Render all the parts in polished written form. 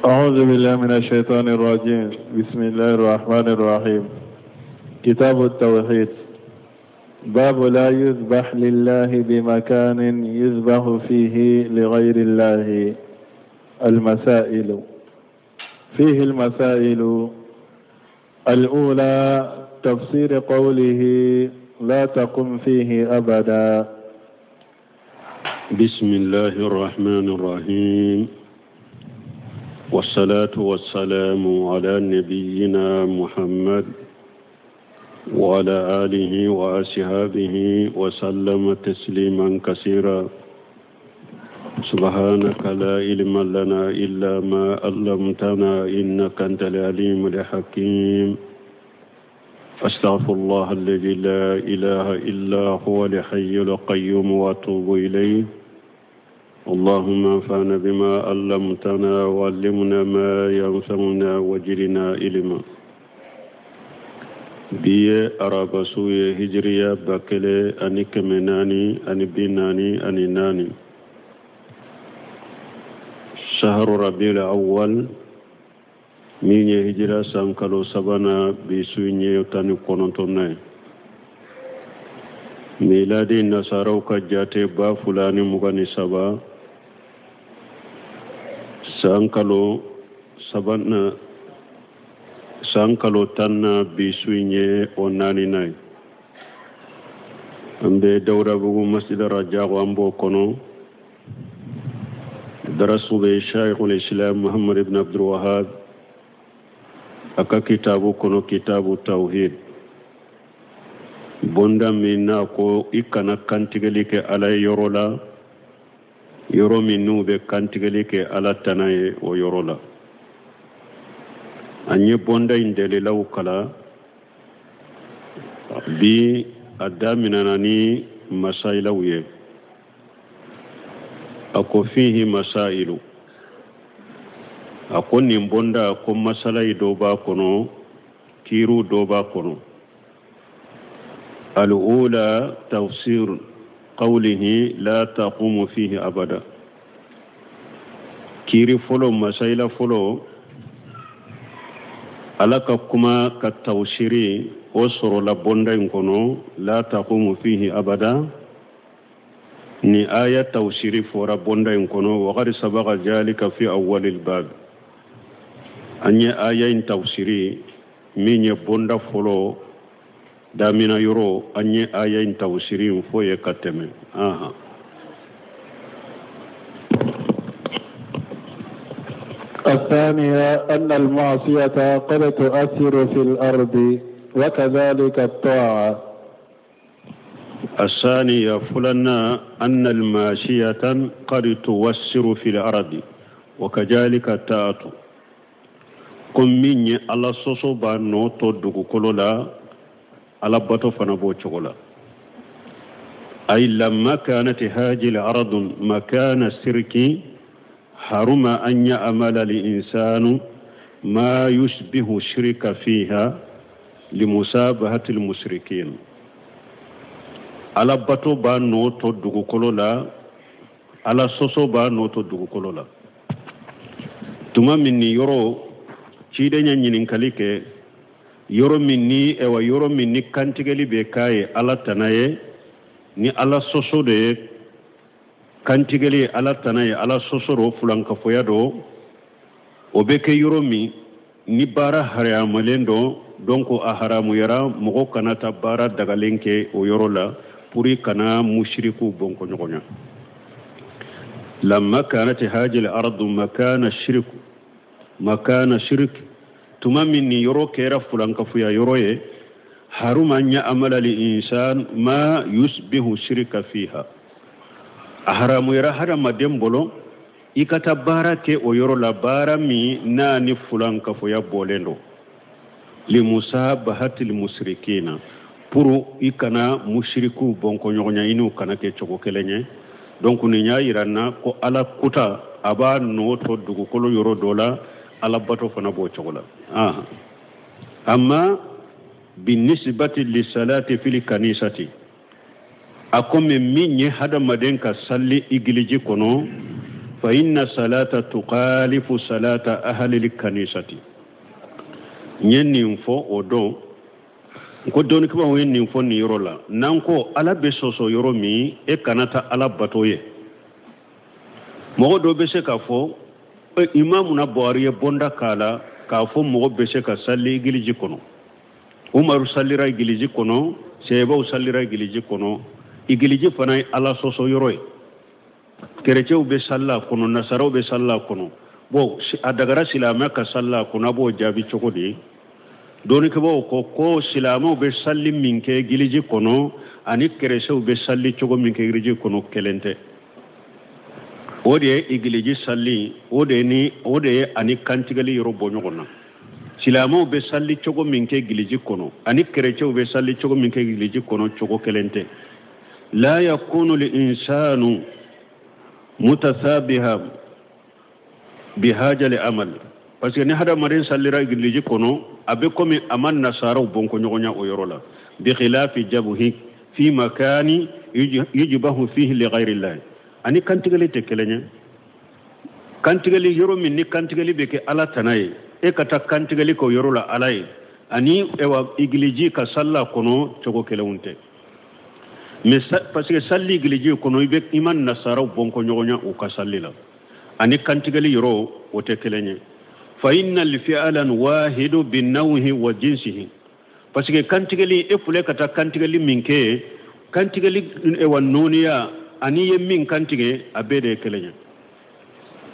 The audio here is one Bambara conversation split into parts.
أعوذ بالله من الشيطان الرجيم بسم الله الرحمن الرحيم كتاب التوحيد باب لا يذبح لله بمكان يذبح فيه لغير الله المسائل فيه المسائل الأولى تفسير قوله لا تقم فيه أبدا بسم الله الرحمن الرحيم والصلاة والسلام على نبينا محمد وعلى آله وأصحابه وسلم تسليما كثيرا سبحانك لا علم لنا إلا ما علمتنا إنك أنت العليم الحكيم أستغفر الله الذي لا إله إلا هو الحي القيوم وأتوب إليه اللهم انفعنا بما علمتنا وعلمنا ما ينفعنا وجرنا علما bi ye araba su ye hijiriya 1444 saharu rabiul awwal min ye hijira san kalo sabanan bi su in ye 19nan ye miladi nasaraw ka jate 2023 san kalo sabanan san kalo tannan bi su in ye o naaninan ye an bɛ dawudabugu masjid rajago an b'o kɔnɔ darasu bɛ shaykhul islam muhammad ibn abdul wahab a ka kitabu kɔnɔ kitabu tawhid bonda min n'a ko i kana kantigɛli kɛ ala ye yɔrɔ la yɔrɔ min n'u bɛ kantigɛli kɛ ala tana ye o yɔrɔ la an ye bonda in dalilaw kalan bi a daminɛna ni masayilaw ye a ko fihi masailu a ko nin bonda ko masalayi dɔ b'a kɔnɔ kiiriw dɔ b'a kɔnɔ al'ula tafsir qawlihi la taqumu fihi abada kiiri fɔlɔ masayila fɔlɔ ala ka kuma ka tawsiri o sɔrɔla bonda in kɔnɔ la taqumu fihi abada ni aya tawsiri fɔra bonda in kɔnɔ waqad sabaqa zalika fi awwalil bab an ye aya in tawsiri min ye bonda fɔlɔ damina yɔrɔ an ye aya in tawsiri in fɔ ye ka tɛmɛ aha الثانية أن المعصية قد تؤثر في الأرض وكذلك الطاعة الثانية فلنا أن الماشية قد توسر في الأرض وكذلك الطاعة ko min ye ala sɔsɔ b'a nɔ to dugukolo la ala bato fana b'o cogo la ay lamma kanat haji al-ardu makana sirki haruma an ya'mala al-insanu ma yushbihu shirka fiha limusabahati al-mushrikin ala bato b'a nɔ to dugukolo la ala sɔsɔ b'a nɔ to dugukolo la tuma min ni yɔrɔ ciden ye ɲininkali kɛ yɔrɔ min ni ɛwa yɔrɔ min ni kantigɛli bɛ k'a ye ala tana ye ni ala sɔsɔ de ye kantigɛli ye ala tana ye ala sɔsɔ do fulankafoya do o bɛ kɛ yɔrɔ min ni baara haramuyalen don donc a haramuyara mɔgɔ kana taa baara dagalen kɛ o yɔrɔ la pour i kana musirikuw bɔnkɔ ɲɔgɔn na lamma kanat hajil ardu makana shirku makana shirk tuma min ni yɔrɔ kɛra fulankafoya yɔrɔ ye haruma an ya'mala li insan ma yusbihu shirka fiha a haramuyara hadamaden bolo i ka taa baara kɛ o yɔrɔ la baara min n'a ni fulankafoya bɔlen don limusabahatil musirikina pour i kana musirikuw bɔnkɔ ɲɔgɔn ɲɛ i n'u kana kɛ cogo kelen ye donc nin y'a yira n na ko ala kuta a b'a nɔ to dugukolo yɔrɔ dɔ la ala bato fana b'o cogo la amma binisibati lisalati fil kanisati a ko mɛ min ye hadamaden ka sali igiliji kɔnɔ Fa inna salata tukhalifu salata ahli kanisati. N ye nin fɔ o don n ko dɔnnikɛbaaw ye nin fɔ nin yɔrɔ la. N'an ko Ala bɛ sɔsɔ yɔrɔ min, e kana taa Ala bato ye. Mɔgɔ dɔ bɛ se k'a fɔ Imamuna Buhari ye bɔnda k'a la k'a fɔ mɔgɔ bɛ se ka sali egilizi kɔnɔ. Umaru salira egilizi kɔnɔ, sehebaw salira egilizi kɔnɔ. Egilizi fana ye Ala sɔsɔ yɔrɔ ye. Kerecɛnw bɛ sali a kɔnɔ, nasaraw bɛ sali a kɔnɔ. Bon, a dagara silamɛ ka sali a kɔnɔ, a b'o jaabi cogo di? Dɔnnikɛbaaw ko ko silamɛw bɛ sali min kɛ egilizi kɔnɔ ani kerecɛnw bɛ sali cogo min kɛ egilizi kɔnɔ kelen tɛ. O de ye egilizi sali, o de ni o de ye ani kantigɛli yɔrɔ bɔ ɲɔgɔn na. Silamɛw bɛ sali cogo min kɛ egilizi kɔnɔ ani kerecɛnw bɛ sali cogo min kɛ egilizi kɔnɔ cogo kelen tɛ. La yakunu li insanu mutasabiha bihaja li amal. Parce que ni hadamaden salira egilizi kɔnɔ, a bɛ komi a ma nasaraw bɔnko ɲɔgɔnya o yɔrɔ la. Bi khilafi jabuhi fi makani yujbahu fihi li ghayri llah. Ani kantigɛli tɛ kelen ye. Kantigɛli yɔrɔ min ni kantigɛli bɛ kɛ Ala tana ye, e ka taa kantigɛli kɛ o yɔrɔ la Ala ye, ani ewa egilizi ka sali a kɔnɔ cogo kelenw tɛ. Mais parce que sali egilizi kɔnɔ, i bɛ i ma nasaraw bɔnko ɲɔgɔnya u ka sali la, ani kantigɛli yɔrɔ o tɛ kelen ye. Fa inna al-fi'lan wahidu binawhi wa jinsihi. Parce que kantigɛli, e filɛ ka taa kantigɛli min kɛ, kantigɛli ewa nɔɔniya ani ye min kantigɛ, a bɛɛ de ye kelen ye.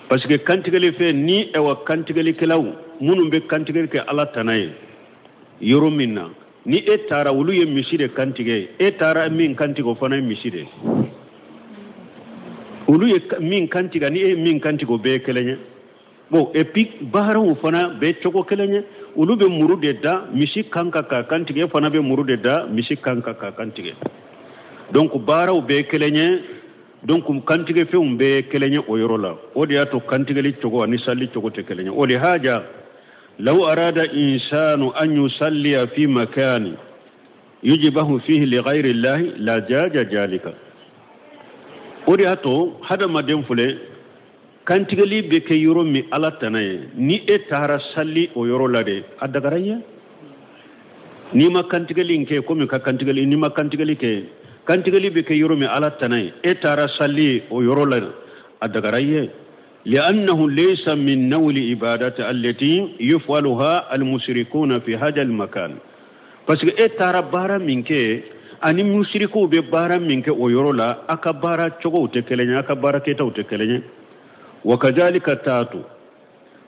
Parce que kantigɛli fɛn ni ewa kantigɛlikɛlaw minnu bɛ kantigɛli kɛ Ala tana ye yɔrɔ min na, ni e taara olu ye misi de kantigɛ, e taara min kantigɛ o fana ye misi de ye. Olu ye min kantigɛ ni e ye min kantigɛ o bɛɛ ye kelen ye. Bon, et puis baaraw fana bɛɛ cogo kelen ye. Olu bɛ muru de da misi kan kan k'a kantigɛ, e fana bɛ muru de da misi kan kan k'a kantigɛ. Donc baaraw bɛɛ ye kelen ye. Donc kantigɛ fɛnw bɛɛ ye kelen ye o yɔrɔ la. O de y'a to kantigɛli cogo ani sali cogo tɛ kelen ye. O de haja law arada insanu an yusalliya fi makani yujbahu fihi li ghayri llahi la jaja jalika. O de y'a to hadamaden filɛ, kantigɛli bɛ kɛ yɔrɔ min Ala tana ye, ni e taara sali o yɔrɔ la de, a dagara i ye. N'i ma kantigɛli in kɛ komi ka kantigɛli, n'i ma kantigɛli kɛ, kantigɛli bɛ kɛ yɔrɔ min Ala tana ye, e taara sali o yɔrɔ la, a dagara i ye. لأنه ليس من نوع العبادة التي يفعلها المشركون في هذا المكان. Parce que e taara baara min kɛ ani musirikuw bɛ baara min kɛ o yɔrɔ la, a ka baara cogow tɛ kelen ye, a ka baara kɛtaw tɛ kelen ye. Wa kadhalika taatu,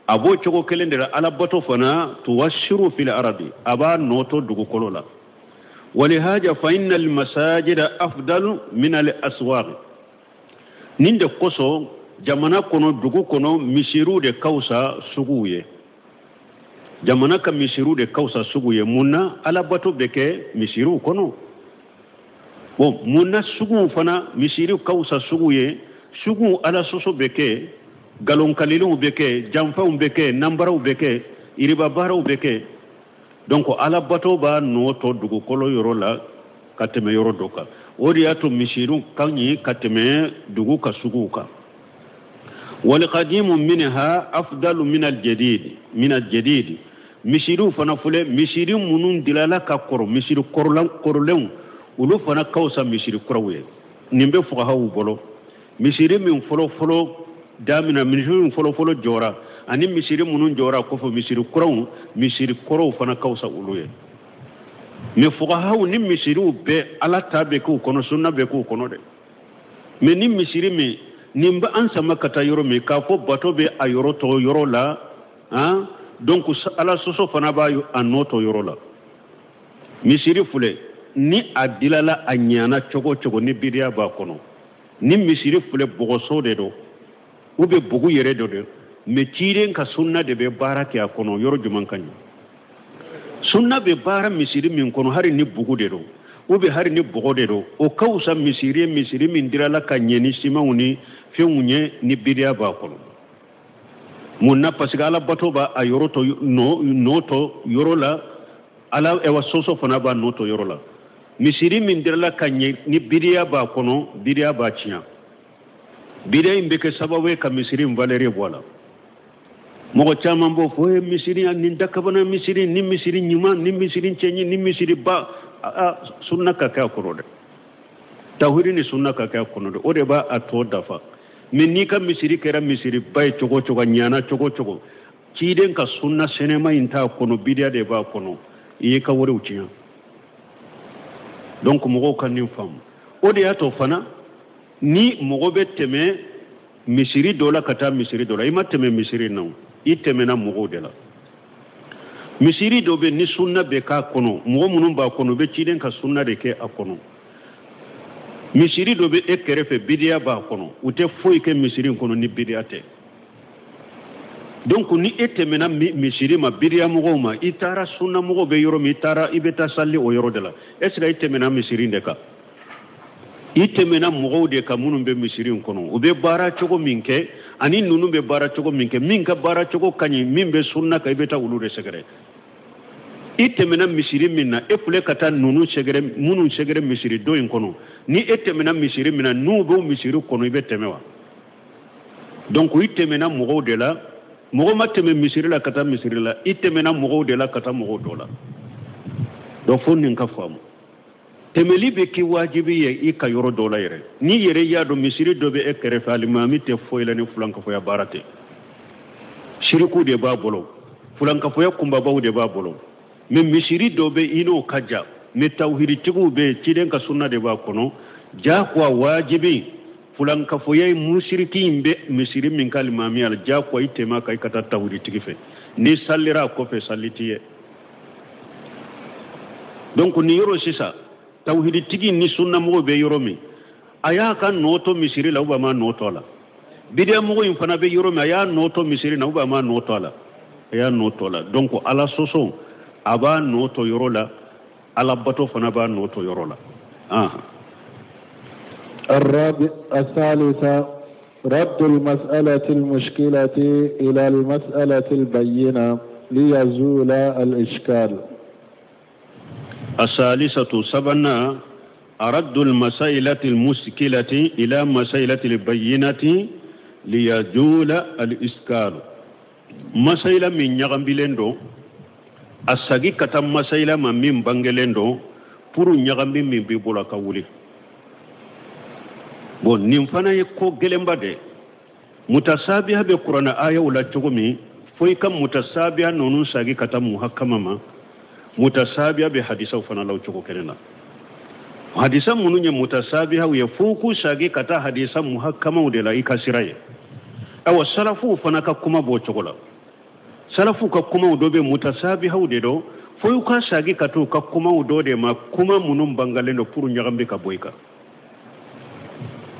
a b'o cogo kelen de la Ala bato fana tuwassiru fil ardi, a b'a nɔ to dugukolo la. Walihaja fa inna al masajida afdalu min al aswaq. Nin de kosɔn jamana kɔnɔ, dugu kɔnɔ, misiriw de ka fisa suguw ye. Jamana ka misiriw de ka fisa sugu ye. Mun na Ala bato bɛ kɛ misiriw kɔnɔ? Bon, mun na suguw fana misiriw ka fisa sugu ye? Suguw Ala sɔsɔ bɛ kɛ, nkalonkaliliw bɛ kɛ, janfaw bɛ kɛ, nanbaraw bɛ kɛ, iribabaaraw bɛ kɛ. Donc Ala bato b'a nɔ to dugukolo yɔrɔ la ka tɛmɛ yɔrɔ dɔ kan. O de y'a to misiriw ka ɲi ka tɛmɛ dugu ka suguw kan. Walqadimu minha afdalu min aljadid, min aljadid. Misiriw fana filɛ, misiri minnu dilala ka kɔrɔ, misiri kɔrɔlenw, olu fana ka fisa misiri kuraw ye. Nin bɛ fuqahaw bolo. Misiri min fɔlɔ-fɔlɔ daminɛ, misiri min fɔlɔ-fɔlɔ jɔra, ani misiri minnu jɔra kɔfɛ, misiri kuraw, misiri kɔrɔw fana ka fisa olu ye. Mais fuqahaw ni misiriw bɛɛ Ala ta bɛ k'u kɔnɔ, sunna bɛ k'u kɔnɔ dɛ. Mais ni misiri min nin bɛ an sama ka taa yɔrɔ min k'a fɔ bato bɛ a yɔrɔ tɔ yɔrɔ la, han, donc Ala sɔsɔ fana b'a a nɔ tɔ yɔrɔ la. Misiri filɛ, ni a dilala a ɲana cogo cogo ni biriya b'a kɔnɔ, ni misiri filɛ bɔgɔso de don ou bien bugu yɛrɛ de don, mais ciden ka sunna de bɛ baara kɛ a kɔnɔ, yɔrɔ jumɛn ka ɲi? Sunna bɛ baara misiri min kɔnɔ, hali ni bugu de don ou bien hali ni bɔgɔ de don, o ka fisa misiri ye misiri min dirala ka ɲɛ ni simanw ni fɛnw ye ni biriya b'a kɔnɔ. Mun na? Parce que Ala bato b'a a yɔrɔ to nɔ to yɔrɔ la, Ala ewa sɔsɔ fana b'a nɔ to yɔrɔ la. Misiri min dirala ka ɲɛ ni biriya b'a kɔnɔ, biriya b'a tiɲɛ. Bidiya in bɛ kɛ sababu ye ka misiri in valeur bɔ a la. Mɔgɔ caman b'o fɔ, e misiri nin dakabana misiri, ni misiri ɲuman, ni misiri cɛɲi, ni misiri ba, sunna ka kɛ a kɔnɔ dɛ. Tawhidi ni sunna ka kɛ a kɔnɔ dɛ, o de b'a a tɔ dafa. Mais n'i ka misiri kɛra misiri ba ye cogo o cogo, a ɲana cogo o cogo, ciden ka sunna sɛnɛma in t'a kɔnɔ, bidiya de b'a kɔnɔ, i y'i ka wariw tiɲɛ. Donc mɔgɔw ka nin faamu. O de y'a to fana ni mɔgɔ bɛ tɛmɛ misiri dɔ la ka taa misiri dɔ la, i ma tɛmɛ misiri na o, i tɛmɛna mɔgɔw de la. Misiri dɔ bɛ ni sunna bɛ k'a kɔnɔ, mɔgɔ minnu b'a kɔnɔ u bɛ ciden ka sunna de kɛ a kɔnɔ. Misiri dɔ bɛ e kɛrɛfɛ, bidiya b'a kɔnɔ, u tɛ foyi kɛ misiri in kɔnɔ ni bidiya tɛ. Donc ni e tɛmɛna misiri ma, bidiya mɔgɔw ma, i taara sunna mɔgɔw bɛ yɔrɔ min, i taara i bɛ taa sali o yɔrɔ de la. Est ce que i tɛmɛna misiri in de kan? I tɛmɛna mɔgɔw de kan minnu bɛ misiri in kɔnɔ, u bɛ baara cogo min kɛ ani ninnu bɛ baara cogo min kɛ, min ka baara cogo ka ɲi, min bɛ sunna kan, i bɛ taa olu de sɛgɛrɛ. I tɛmɛna misiri min na, e filɛ ka taa ninnu sɛgɛrɛ, minnu sɛgɛrɛ misiri dɔ in kɔnɔ, ni e tɛmɛna misiri min na, n'u b'o misiri kɔnɔ, i bɛ tɛmɛ wa? Donc i tɛmɛna mɔgɔw de la, mɔgɔ ma tɛmɛ misiri la ka taa misiri la, i tɛmɛna mɔgɔw de la ka taa mɔgɔw dɔ la. Donc fo nin ka faamu. Tɛmɛli bɛ kɛ wajibi ye i ka yɔrɔ dɔ la yɛrɛ. N'i yɛrɛ y'a dɔn misiri dɔ bɛ e kɛrɛfɛ, alimami tɛ foyi la ni fulankafoya baara tɛ. Siriku de b'a bolo, fulankafoya kunbabaw de b'a bolo. Mais misiri dɔ bɛ i n'o ka jan, mais tawhiditigiw bɛ yen, ciden ka sunna de b'a kɔnɔ. Jagoya wajibi fulankafoya ye musiriki in bɛ misiri min ka alimamiya la, jagoya i tɛmɛ a kan i ka taa tawhiditigi fɛ. N'i salira a kɔfɛ, sali t'i ye. Donc nin yɔrɔ sisan, tawhiditigi ni sunnamɔgɔw bɛ yɔrɔ min, a y'a ka nɔ to misiri la ou bien a ma nɔ to a la. Bidiyamɔgɔ in fana bɛ yɔrɔ min, a y'a nɔ to misiri na ou bien a ma nɔ to a la, a y'a nɔ to a la. Donc ala sɔsɔ a b'a nɔ to yɔrɔ la, ala bato fana b'a nɔ to yɔrɔ la. الرابع الثالثة رد المسألة المشكلة إلى المسألة البينة ليزول الإشكال. الثالثة سبنا رد المسائلة المشكلة إلى مسائلة البينة ليزول الإشكال. مسائلة من ɲagambilen don, a sagi ka taa masayila ma min bangelen don pour ɲagambi min b'i bolo a ka wuli. Bon, nin fana ye ko gɛlɛnba de. Mutasabiha bɛ kuranɛ ayaw la cogo min, fo i ka mutasabiha ninnu sagi ka taa muhakama ma. Mutasabiha bɛ hadisaw fana la o cogo kelen na. Hadisa minnu ye mutasabihaw ye, fo k'u sagi ka taa hadisa muhakamaw de la i ka sira ye. Ayiwa, salafuw fana ka kuma b'o cogo la. Salafuw ka kumaw dɔ bɛ mutasabihaw de don, fo i ka sagi ka t'u ka kumaw dɔ de ma, kuma minnu bangalen don pour ɲagambi ka bɔ i kan.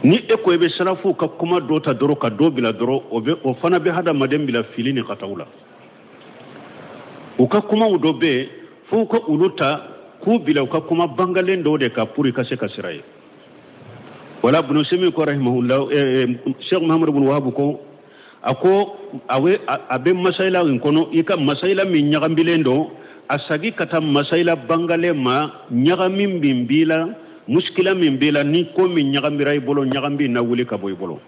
Ni e ko i bɛ salafuw ka kuma dɔ ta dɔrɔn ka dɔ bila dɔrɔn, o fana bɛ hadamaden bila fili ni kataw la. U ka kumaw dɔ bɛ yen, fo u ka olu ta k'u bila u ka kuma bangalen dɔw de kan pour i ka se ka sira ye. Wala Ibn Usaymin ko rahimahullah, Cheikh Muhammad ibn Wahab ko, a ko a bɛ masayila in kɔnɔ, i ka masayila min ɲagambilen don, a sagi ka taa masayila bangalen ma, ɲagami min b'i la, muskila min b'i la, ni ko min ɲagambira i bolo, ɲagambi na wuli ka bɔ i bolo.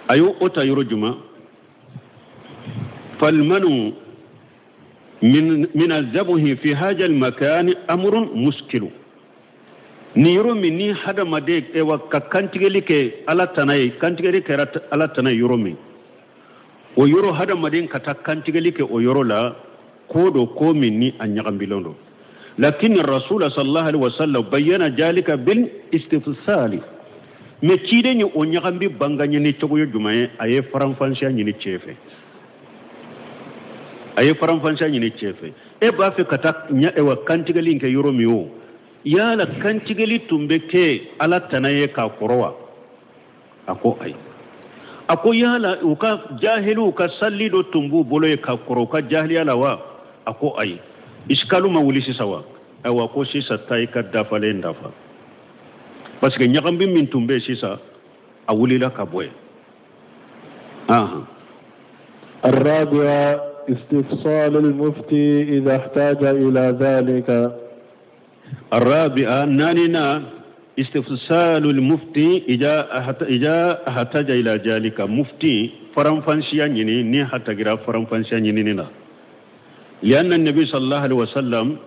A y'o ta yɔrɔ jumɛn? Falmanu min azabuhi fi haja almakani amrun muskilu. Ni yɔrɔ min ni hadamaden ewa ka kantigɛli kɛ Ala tana ye, kantigɛli kɛra Ala tana ye yɔrɔ min, o yɔrɔ hadamaden ka taa kantigɛli kɛ o yɔrɔ la, ko do ko min ni a ɲagambilen don. Lakin Rasul sallallahu alaihi wasallam bayyana jalika bil istifsali. Mais ciden ye o ɲagambi banga ɲini cogo ye jumɛn ye? A ye faranfansiya ɲini cɛ fɛ. A ye faranfansiya ɲini cɛ fɛ. E b'a fɛ ka taa ewa kantigɛli in kɛ yɔrɔ min o, yala kantigɛli tun bɛ kɛ Ala tana ye k'a kɔrɔ wa? A ko ayi. A ko yala u ka jahiliw ka sali dɔ tun b'u bolo ye k'a kɔrɔ u ka jahiliya la wa? A ko ayi. Iskalu ma wuli sisan wa? Ayiwa, ko sisan taa i ka dafalen dafa. Parce que ɲagambi min tun bɛ yen sisan, a wulila ka bɔ yen. الرابعة استفصال المفتي إذا احتاج إلى ذلك. الرابعة ناننا Istifsalu mufti ija hataja ila jalika. Mufti faranfansiya ɲini ni hatagira faranfansiya ɲinini na. Lianna nabi sallallahu alaihi wasallam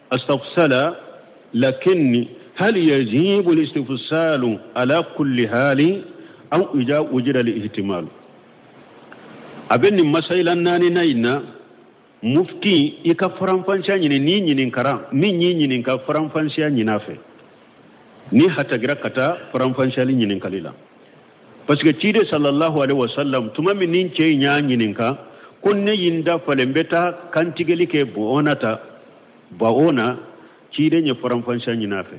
astafsala, lakin hal yajibu al-istifsalu ala kulli hali aw ija wujida al-ihtimal. A bɛ nin masayila naani na in na, mufti i ka faranfansiya ɲini n'i ɲininkara min y'i ɲininka faranfansiya ɲini a fɛ ni hatagira ka taa faranfansiyali ɲininkali la. Parce que ciden sallallahu alaihi wasallam tuma min ni cɛ in y'a ɲininka ko ne y'i n da falen n bɛ taa kantigɛli kɛ bɔn ta baona, ciden ye faranfansiya ɲini a fɛ.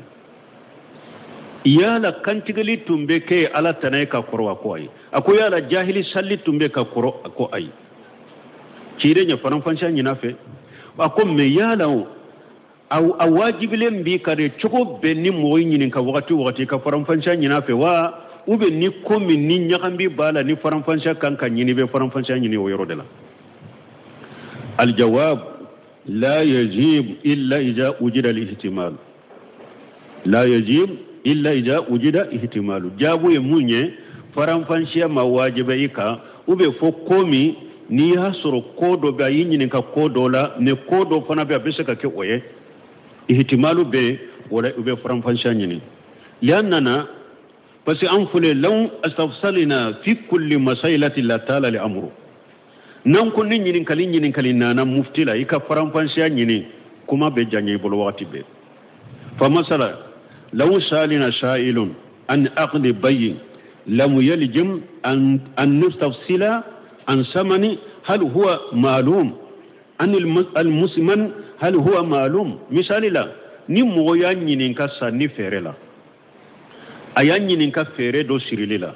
Yala kantigɛli tun bɛ kɛ ala tana ye ka kɔrɔ wa? Ko ayi. A ko yala jahili salli tun bɛ ka kɔrɔ? A ko ayi. Ciden ye faranfansiya ɲini a fɛ. A ko mɛ yala o a wajibilen b'i ka de cogo bɛɛ ni mɔgɔ y'i ɲininka wagati o wagati ka faranfansiya ɲini a fɛ wa? Ou bien ni ko min ni ɲagambi b'a la ni faranfansiya kan ka ɲini, i bɛ faranfansiya ɲini o yɔrɔ de la. Aljawab la yajib illa ija wujida al-ihtimal. La yajib illa ija wujida ihtimalu. Jaabu ye mun ye? Faranfansiya ma wajiba i kan, ou bien fo ko min n'i y'a sɔrɔ ko dɔ bɛ a y'i ɲininka ko dɔ la, ni ko dɔ fana bɛ a bɛ se ka kɛ o ye, ihtimalu bɛ yen, o la u bɛ faranfansiya ɲini. Liannana, parce que an filɛ law astafsalina fi kulli masailati la taala li amru. N'an ko ni ɲininkali nana mufti la, i ka faranfansiya ɲini, kuma bɛ janya i bolo wagati bɛɛ. Fa masala law salina sa'ilun an aqdi bayyin lam yaljim an nustafsila an samani hal huwa ma'lum an almusman hal huwa ma'lum. Misali la, ni mɔgɔ y'a ɲininka sanni feere la, a y'a ɲininka feere dɔ sirili la,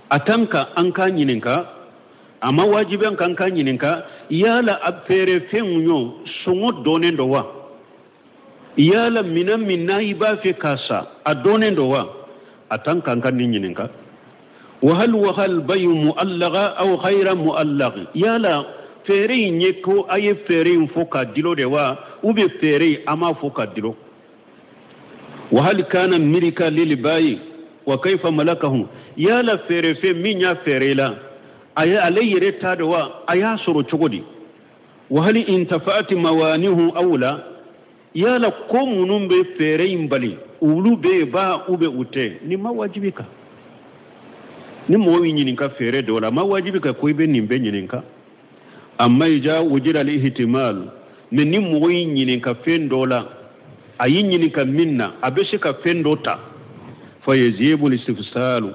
a tan ka an k'a ɲininka, a ma wajibi an kan k'a ɲininka yala a feere fɛnw yo sɔngɔ dɔnnen don wa? Yala minɛn min n'a i b'a fɛ k'a san a dɔnnen don wa? A tan kan ka nin ɲininka. Wa hal wa hal bayu mu'allaga aw ghayra mu'allaqi. Yala feere in ye ko a ye feere in fɔ ka dilo de wa, ou bien feere in a m'a fɔ ka dilo? Wa hal kana milika lil bayi wa kayfa malakahu. Yala feere fɛn min y'a feere la, a ye ale yɛrɛ ta de wa, a y'a sɔrɔ cogo di? Wa hal intafa'at mawanihu aw la. Yala ko minnu bɛ feere in bali, olu bɛ yen ba ou bien u tɛ? Nin ma wajibi kan. Ni mɔgɔ y'i ɲininka feere dɔ la, a ma wajibi kan ko i bɛ nin bɛɛ ɲininka. Amma ija wujida al-ihtimal, mais ni mɔgɔ y'i ɲininka fɛn dɔ la, a y'i ɲininka min na, a bɛ se ka fɛn dɔ ta, fa yajibu al-istifsalu.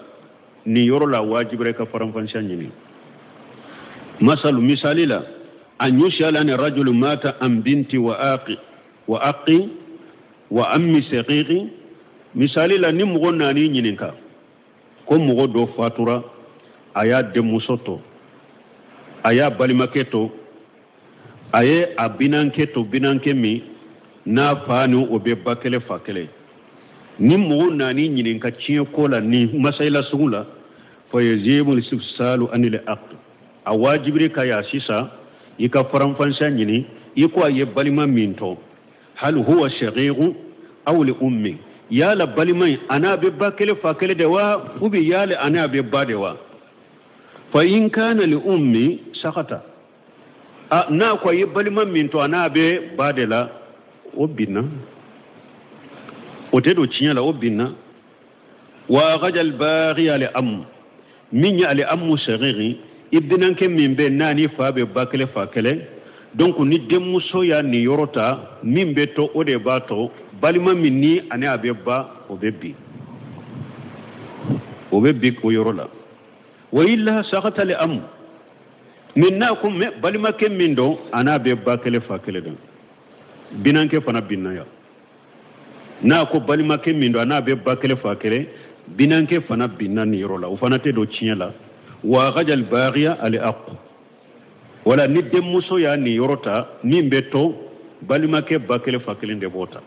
Nin yɔrɔ la wajibira i ka faranfansiya ɲini. Masalu, misali la, an yushala an rajulu mata an binti wa aqi wa aqi wa ammi shaqiqi. Misali la, ni mɔgɔ nan'i ɲininka ko mɔgɔ dɔ fatura, a y'a denmuso to, a y'a balimakɛ to, a ye a binankɛ to, binankɛ min n'a fa ni o bɛ ba kelen fa kelen. Ni mɔgɔ nan'i ɲininka tiɲɛ ko la ni masayila sugu la, fa yajibu al-istifsalu anil aqd. A wajibiri ka ya sisan i ka faranfansiya ɲini, i ko a ye balima min to, hal huwa shaqiqu aw li ummi. Yala balima in a n'a bɛ ba kelen fa kelen de wa, ou bien yala a n'a bɛ ba de wa? Fa in kana li ummi sakata. A n'a ko a ye balima min to a n'a bɛ ba de la, o binna, o tɛ don tiɲɛ la, o binna. Wa ghajal baghi al am, min ye al ammu shaqiqi, i binankɛ min bɛ n'a ni fa bɛ ba kelen fa kelen. Donc ni denmuso y'a nin yɔrɔ ta, min bɛ to o de b'a to balima min ni ani a bɛ ba, o bɛ bin, o bɛ bin o yɔrɔ la. Wa illa sakata li am, min n'a ko balimakɛ min don a n'a bɛ ba kelen fa kelen don, binankɛ fana binna yan. N'a ko balimakɛ min don a n'a bɛ ba kelen fa kelen, binankɛ fana binna nin yɔrɔ la, o fana tɛ don tiɲɛ la. Wa ghajal baghiya al aq. Wala ni denmuso y'a nin yɔrɔ ta, min bɛ to balimakɛ ba kelen fa kelen de b'o ta.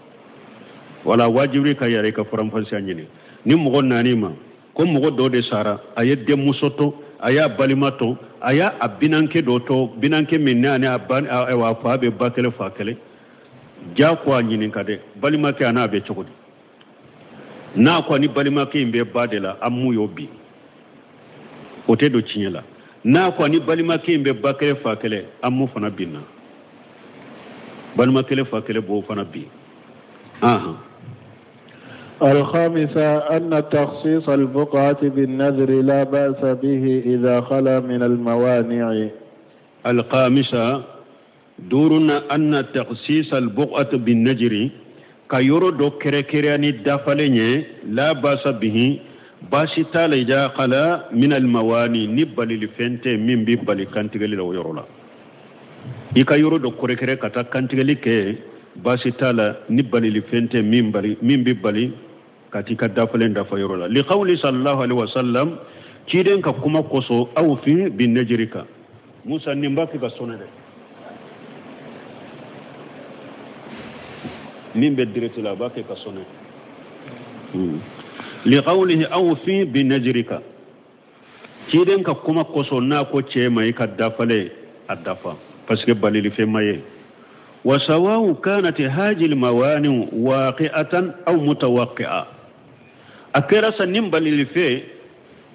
Wala wajibi ka yɛrɛ i ka faranfasiya ɲini. Ni mɔgɔ nan'i ma ko mɔgɔ dɔ de sara, a ye denmuso to, a y'a balima to, a y'a a binankɛ dɔ to, binankɛ min n'a ni a ba a fa bɛ ba kelen fa kelen, ja ko a ɲininka dɛ, balimakɛ a n'a bɛ cogo di? N'a ko a ni balimakɛ in bɛ ba de la, amu y'o bin, o tɛ don tiɲɛ la. N'a ko a ni balimakɛ in bɛ ba kelen fa kelen, amu fana binna, balima kelen fa kelen b'o fana bin. Ahan. الخامسة أن تخصيص البقعة بالنذر لا بأس به إذا خلا من الموانع. الخامسة duurunan أن تخصيص البقعة بالنذر ka yɔrɔ dɔ kɛrɛkɛrɛya ni dafalen ye لا بأس به baasi t'a la إذا خلا من الموانع ni balilifɛn tɛ min bɛ bali kantigɛli la o yɔrɔ la. I ka yɔrɔ dɔ kɛrɛkɛrɛ ka taa kantigɛli kɛ, baasi t'a la ni balilifɛn tɛ min bali min bɛ bali ka t'i ka dafalen dafa yɔrɔ la. لقوله صلى الله عليه وسلم ciden ka kuma kosɔn أوف بنذرك. Musa nin b'a kɛ ka sonner dɛ, min bɛ direct la a b'a kɛ ka sonner. لقوله أوف بنذرك ciden ka kuma kosɔn n'a ko cɛ ma i ka dafalen a dafa parce que balilifɛn ma ye. وسواء كانت هذه الموانع واقعة أو متوقعة a kɛra sa nin balilifɛn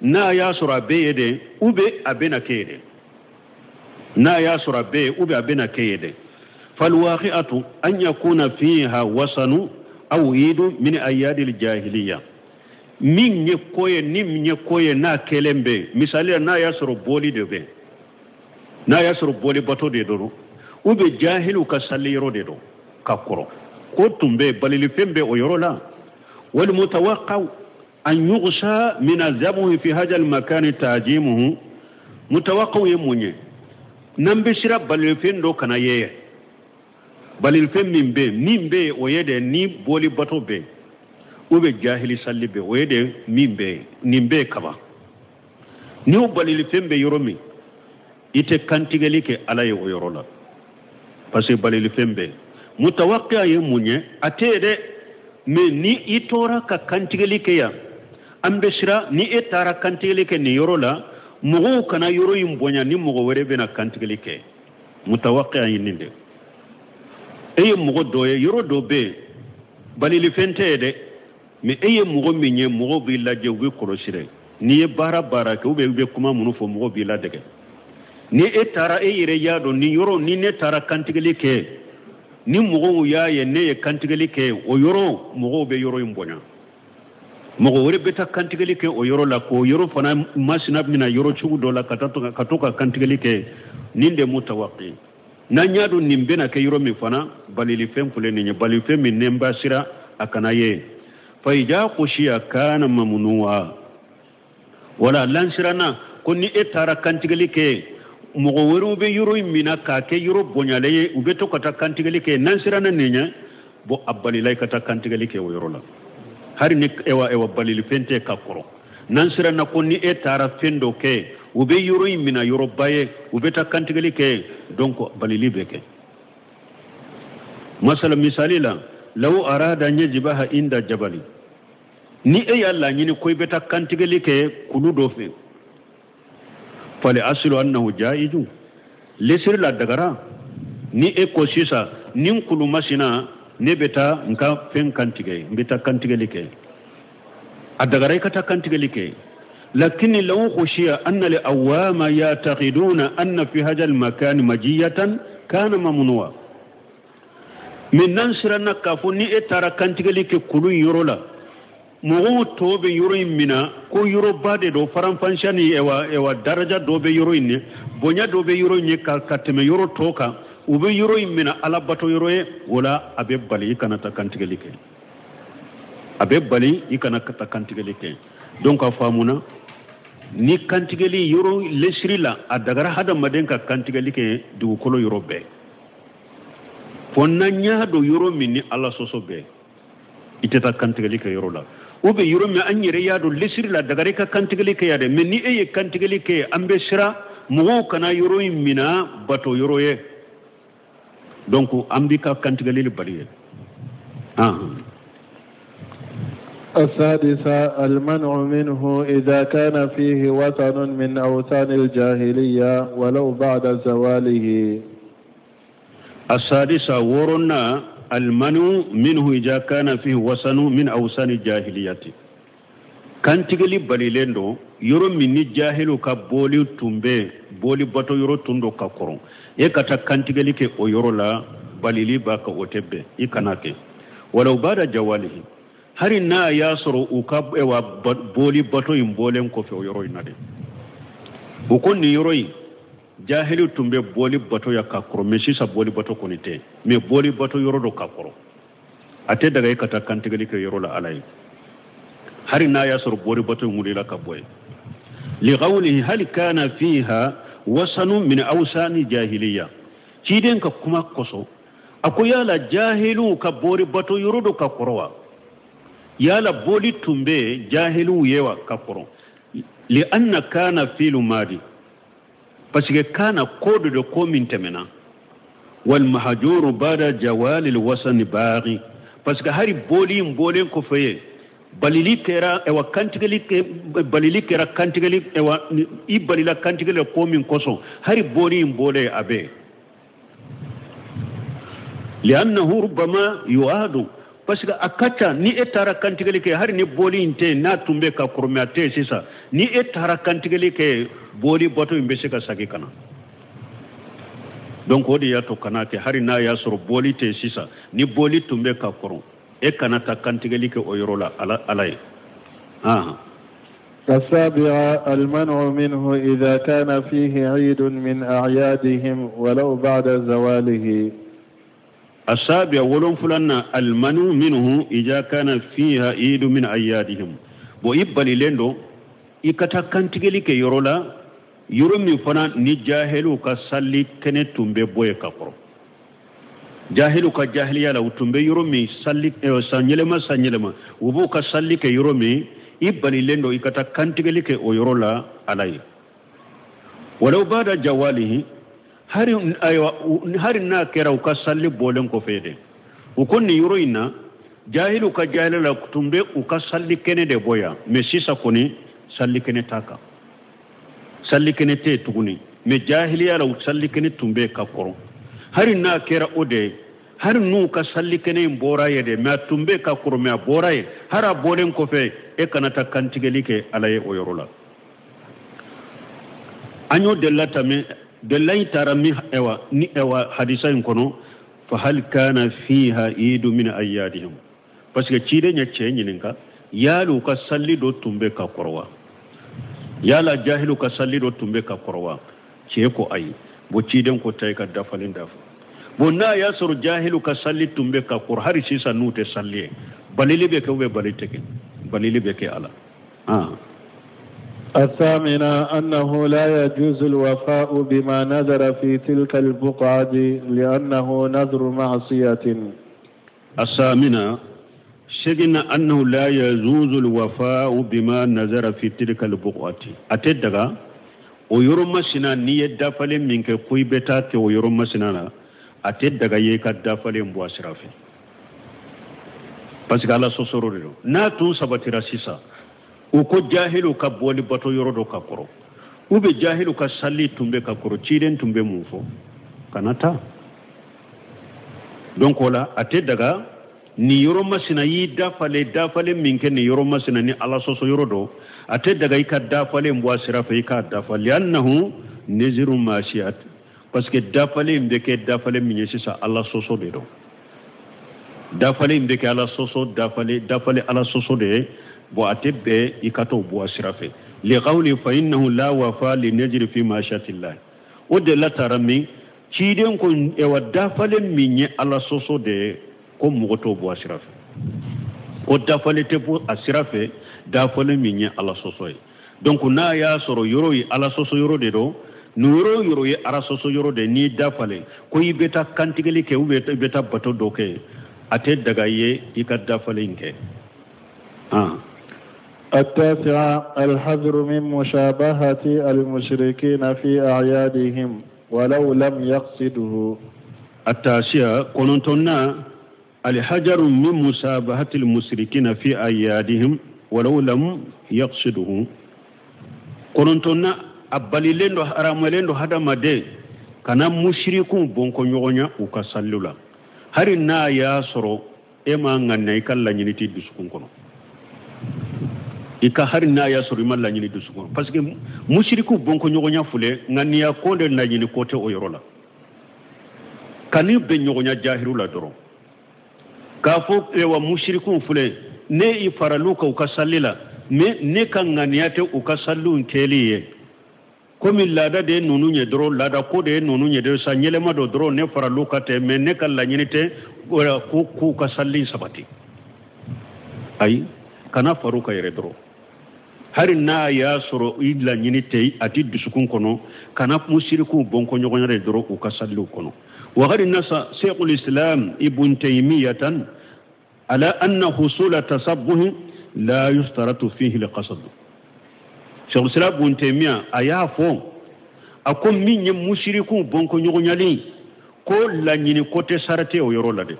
n'a y'a sɔrɔ a bɛ yen de ou bien a bɛna kɛ yen dɛ, n'a y'a sɔrɔ a bɛ yen ou bien a bɛna kɛ yen dɛ. فالواقعة أن يكون فيها وثن أو عيد من أعياد الجاهلية min ye ko ye ni min ye ko ye n'a kɛlen bɛ misali la n'a y'a sɔrɔ boli de bɛ n'a y'a sɔrɔ boli bato de don ou bien jahiliw ka sali yɔrɔ de don ka kɔrɔ ko tun bɛ balilifɛn bɛ o yɔrɔ la. والمتوقع أن يخشى من الذبح في هذا المكان تعظيمه متوقع ye mun ye n'an bɛ siran balilifɛn dɔ kana ye balilifɛn min bɛ min bɛ o ye de ni boli bato bɛ ou bien jahili sali bɛ o ye de min bɛ nin bɛ kaban ni o balilifɛn bɛ yɔrɔ min i tɛ kantigɛli kɛ Ala ye o yɔrɔ la parce que balilifɛn bɛ. متوقع ye mun ye a tɛ yen dɛ mais ni i tora ka kantigɛli kɛ yan an bɛ siran ni e taara kantigɛli kɛ nin yɔrɔ la mɔgɔw kana yɔrɔ in bonya ni mɔgɔ wɛrɛ bɛna kantigɛli kɛ. متوقع ye nin de e ye mɔgɔ dɔ ye yɔrɔ dɔ bɛ yen balilifɛn tɛ yen dɛ mais e ye mɔgɔ min ye mɔgɔw b'i lajɛ u bɛ kɔlɔsi dɛ n'i ye baara baara kɛ ou bien i bɛ kuma minnu fɔ mɔgɔw b'i ladege ni e taara e yɛrɛ y'a dɔn nin yɔrɔ ni ne taara kantigɛli kɛ ni mɔgɔw y'a ye ne ye kantigɛli kɛ o yɔrɔ mɔgɔw bɛ yɔrɔ in bonya mɔgɔ wɛrɛ bɛ taa kantigɛli kɛ o yɔrɔ la k'o yɔrɔ fana masina bɛna yɔrɔ cogo dɔ la ka to ka kantigɛli kɛ nin de متوقع n'an y'a dɔn nin bɛna kɛ yɔrɔ min fana balilifɛn filɛ nin ye balilifɛn min ne b'a siran a kana ye. فإذا خشي كان ممنوعا wala l'an siranna ko ni e taara kantigɛli kɛ mɔgɔ wɛrɛw bɛ yɔrɔ in minɛ k'a kɛ yɔrɔ bonyalen ye u bɛ to ka taa kantigɛli kɛ n'an siranna nin ɲɛ bon a balila i ka taa kantigɛli kɛ o yɔrɔ la hali ni ewa ewa balilifɛn tɛ ka kɔrɔ n'an siranna ko ni e taara fɛn dɔ kɛ u bɛ yɔrɔ in minɛ yɔrɔba ye u bɛ taa kantigɛli kɛ donc balili bɛ kɛ. Masala misali la لو أراد أن يذبح عند جبل ni e y'a laɲini ko i bɛ taa kantigɛli kɛ kulu dɔ fɛ فالأصل أنه جائز lesiri la dagara ni e ko sisan ni kulu masina ne bɛ taa n ka fɛn kantigɛ n bɛ taa kantigɛli kɛ a dagara i ka taa kantigɛli kɛ. لكن لو خشي أن العوام يعتقدون أن في هذا المكان مجية كان ممنوعا mais n'an siranna k'a fɔ ni e taara kantigɛli kɛ kulu in yɔrɔ la mɔgɔw tɔw bɛ yɔrɔ in minɛ ko yɔrɔba de don faranfansiya ni ewa ewa daraja dɔ bɛ yɔrɔ in ye bonya dɔ bɛ yɔrɔ in ye ka tɛmɛ yɔrɔ tɔw kan u bɛ yɔrɔ in minɛ ala bato yɔrɔ ye o la a bɛ bali i kana taa kantigɛli kɛ a bɛ bali i kana taa kantigɛli kɛ. Donc a faamuna ni kantigɛli yɔrɔ lesiri la a dagara hadamaden ka kantigɛli kɛ dugukolo yɔrɔ bɛɛ fo n'an y'a dɔn yɔrɔ min ni ala sɔsɔ bɛɛ i tɛ taa kantigɛli kɛ yɔrɔ la ou bien yɔrɔ min an yɛrɛ y'a dɔn lesiri la dagara i ka kantigɛli kɛ yan dɛ mais ni e ye kantigɛli kɛ an bɛ siran mɔgɔw kana yɔrɔ in minɛ bato yɔrɔ ye donc an b'i ka kantigɛli bali ye. السادسة المنع منه إذا كان فيه وثن من أوثان الجاهلية ولو بعد زواله. السادسة wɔɔrɔnan. Almanu minhu ija kana fihi wasanu min awsani jahiliyati. Kantigɛli balilen don yɔrɔ min ni jahiliw ka boli tun bɛ, boli bato yɔrɔ tun don ka kɔrɔ, e ka taa kantigɛli kɛ o yɔrɔ la, balili b'a kan, o tɛ bɛn, i kana kɛ. Walaw bada jawalihi, hari n'a y'a sɔrɔ u ka ewa boli bato in bɔlen kɔfɛ o yɔrɔ in na dɛ. U ko nin yɔrɔ in jahiliw tun bɛ boli bato ya ka kɔrɔ, mais sisan boli bato kɔni tɛ, mais boli bato yɔrɔ don ka kɔrɔ, a tɛ daga e ka taa kantigɛli kɛ yɔrɔ la Ala ye, hari n'a y'a sɔrɔ boli bato in wulila ka bɔ yen. Liqawlihi hal kana fiha wasanu min awsani jahiliya, ciden ka kuma kosɔn a ko yala jahiliw ka boli bato yɔrɔ don ka kɔrɔ wa? Yala boli tun bɛ jahiliw ye wa ka kɔrɔ? Li anna kana filu madi, parce que kana ko dɔ de ko min tɛmɛna. Wal mahjuru bada jawali al wasani baghi, parce que hari boli in bɔlen kɔfɛ ye balili kɛra, ewa kantigɛli balili kɛra kantigɛli, ewa i balila kantigɛli ko min kosɔn, hari boli in bɔlen a bɛ. Li'annahu rubbama yu'adu, parce que a ka ca ni e taara kantigɛli kɛ, hari ni boli in tɛ yen, n'a tun bɛ ka kɔrɔ, mais a tɛ yen sisan, ni e taara kantigɛli kɛ, boli bato in bɛ se ka segin ka na. Donc o de y'a to kana kɛ, hari n'a y'a sɔrɔ boli tɛ yen sisan, ni boli tun bɛ ka kɔrɔ, e kana taa kantigɛli kɛ o yɔrɔ la Ala Ala ye. السابعة المنع منه إذا كان فيه عيد من أعيادهم ولو بعد زواله. السابعة ولون المنع منه إذا كان فيها عيد من أعيادهم. وإبالي لندو إكتا kantigɛli kɛ yɔrɔ la, yɔrɔ min fana ni jahiliw ka sali kɛnɛ tun bɛ bɔ yen ka kɔrɔ. Jahiliw ka jahiliya la, u tun bɛ yɔrɔ min sali san yɛlɛma san yɛlɛma, u b'u ka sali kɛ yɔrɔ min, i balilen don i ka taa kantigɛli kɛ o yɔrɔ la Ala ye. Walaw bada jawalihi, hari ayiwa hari n'a kɛra u ka sali bɔlen kɔfɛ dɛ. U ko nin yɔrɔ in na jahiliw ka jahiliya la tun bɛ u ka sali kɛnɛ de bɔ yan, mais sisan kɔni sali kɛnɛ t'a kan, sali kɛnɛ tɛ yen tuguni, mais jahiliya la u sali kɛnɛ tun bɛ ka kɔrɔ. Hari n'a kɛra o de ye, hari n'u ka sali kɛnɛ in bɔra yen dɛ, mais a tun bɛ ka kɔrɔ, mais a bɔra yen, hari a bɔlen kɔfɛ e kana taa kantigɛli kɛ Ala ye o yɔrɔ la. An y'o delila tɛmɛ, delila in taara min ewa ni ewa hadisa in kɔnɔ, fa hal kana fiha iidu min ayyadihim, parce que ciden ye cɛ ɲininka yala u ka sali dɔ tun bɛ ka kɔrɔ wa, yala jahiliw ka sali dɔ tun bɛ ka kɔrɔ wa? Cɛ ko ayi. Bon ciden ko ta i ka dafalen dafa. Bon n'a y'a sɔrɔ jahiliw ka sali tun bɛ ka kɔrɔ, hali sisan n'u tɛ sali ye, balili bɛ kɛ ou bien bali tɛ kɛ? Balili bɛ kɛ a la. الثامنة أنه لا يجوز الوفاء بما نذر في تلك البقعة لأنه نذر معصية. الثامنة سيدنا أنه لا يجوز الوفاء بما نذر في تلك البقعة. أتدغى o yɔrɔ masina n'i ye dafalen min kɛ ko i bɛ taa kɛ o yɔrɔ masina na, a tɛ daga ye i ka dafalen bɔ a sira fɛ, parce que Ala sɔsɔrɔ de don. N'a tun sabatira sisan, u ko jahiliw ka bɔli bato yɔrɔ dɔ ka kɔrɔ, u bɛ jahiliw ka sali tun bɛ ka kɔrɔ, ciden tun bɛ mun fɔ? Kana taa. Donc o la a tɛ daga nin yɔrɔ masina y'i dafalen dafalen min kɛ nin yɔrɔ masina ni Ala sɔsɔ yɔrɔ dɔ, a tɛ daga i ka dafalen bɔ a sira fɛ i k'a dafa, li'annahu niziru maasiyat, parce que dafalen bɛ kɛ dafalen min ye sisan Ala sɔsɔ de don. Dafalen bɛ kɛ Ala sɔsɔ dafalen dafalen Ala sɔsɔ de ye. Bon a tɛ bɛn i ka t'o bɔ a sira fɛ. Liqawli fa innahu la wafa li najri fi maashiyatillah. O de la taara min ciden ko ewa dafalen min ye Ala sɔsɔ de ye, ko mɔgɔ t'o bɔ a sira fɛ, ko dafalen tɛ bɔ a sira fɛ dafalen min ye Ala sɔsɔ ye. Donc n'a y'a sɔrɔ yɔrɔ ye Ala sɔsɔ yɔrɔ de don, nin yɔrɔ o yɔrɔ ye Ala sɔsɔ yɔrɔ de, n'i dafalen ko i bɛ taa kantigɛli kɛ ou bien i bɛ taa bato dɔ kɛ, a tɛ daga i ye i ka dafalen kɛ. التاسعة الحذر من مشابهة المشركين في أعيادهم ولو لم يقصده. التاسعة كنتنا الحجر من مشابهة المشركين في أعيادهم ولو لم يقصده. كنتنا أباليلين هراملين هذا مدة كان مشركون بونكو نيوغنا وكسلولا. Hari n'a y'a sɔrɔ e ma ŋaniya, i ka laɲini t'i dusukun kɔnɔ, i ka hari n'a y'a sɔrɔ i ma laɲini dusukun kɔnɔ, parce que musiriku bɔnkɔɲɔgɔnya filɛ, ŋaniya ko de laɲini ko tɛ o yɔrɔ la. Kani bɛ ɲɔgɔnya jahiru la dɔrɔn k'a fɔ ewa musirikuw filɛ, ne i faral'u kan u ka sali la, mais ne ka ŋaniya tɛ u ka saliw kɛli ye, komi laada de ye ninnu ye dɔrɔn, laada ko de ye ninnu ye dɔrɔn, sa ɲɛlɛma dɔ dɔrɔn, ne faral'u kan tɛ, mais ne ka laɲini tɛ ko k'u ka sali sabati. Ayi, kana far'u kan yɛrɛ dɔrɔn, hari n'a y'a sɔrɔ i laɲini tɛ, a ti dusukun kɔnɔ, kana musirikuw bɔnkɔɲɔgɔnya de dɔrɔn u ka saliw kɔnɔ. وقد نص شيخ الإسلام ابن تيمية على أن حصول التشبه لا يشترط فيه القصد. شيخ الإسلام ابن تيمية a y'a fɔ, a ko min ye musirikuw bɔnkɔɲɔgɔnyali ko laɲini ko tɛ sarati o yɔrɔ la dɛ.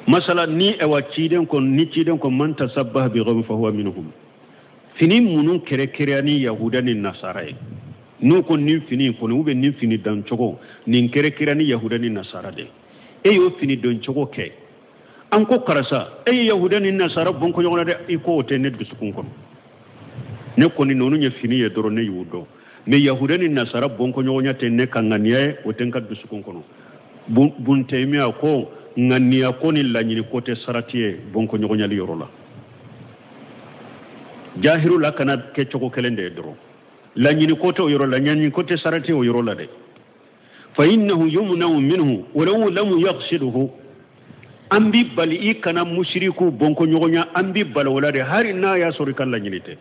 Masala ni ewa ciden ko, ni ciden ko man tasabbaha bi qawmin fahuwa minhum, fini minnu kɛrɛkɛrɛya ni yahuda ni nasara ye, n'u ko nin fini kɔni ou bien nin fini dancogo nin kɛrɛkɛrɛya ni yahuda ni nasara de, e y'o fini doncogo kɛ, an ko karisa e ye yahuda ni nasara bɔnkɔ ɲɔgɔn na dɛ, i ko o tɛ ne dusukun kɔnɔ, ne kɔni ninnu ye fini ye dɔrɔn, ne y'u dɔn, mais yahuda ni nasara bɔnkɔ ɲɔgɔnya tɛ ne ka ŋaniya ye, o tɛ n ka dusukun kɔnɔ. Buntɛmiya ko ŋaniya ko ni laɲini ko tɛ sarati ye bɔnkɔ ɲɔgɔnyali yɔrɔ la. Jahiru la kana kɛ cogo kelen de ye dɔrɔn, laɲini ko tɛ o yɔrɔ la, ɲani ko tɛ sarati o yɔrɔ la dɛ. Fa innahu yumna'u minhu walau lam yaqsidhu, an bi bali i kana musiriku bɔnkɔ ɲɔgɔnya, an bi bali o la dɛ, hari n'a y'a sɔrɔ i ka laɲini tɛ,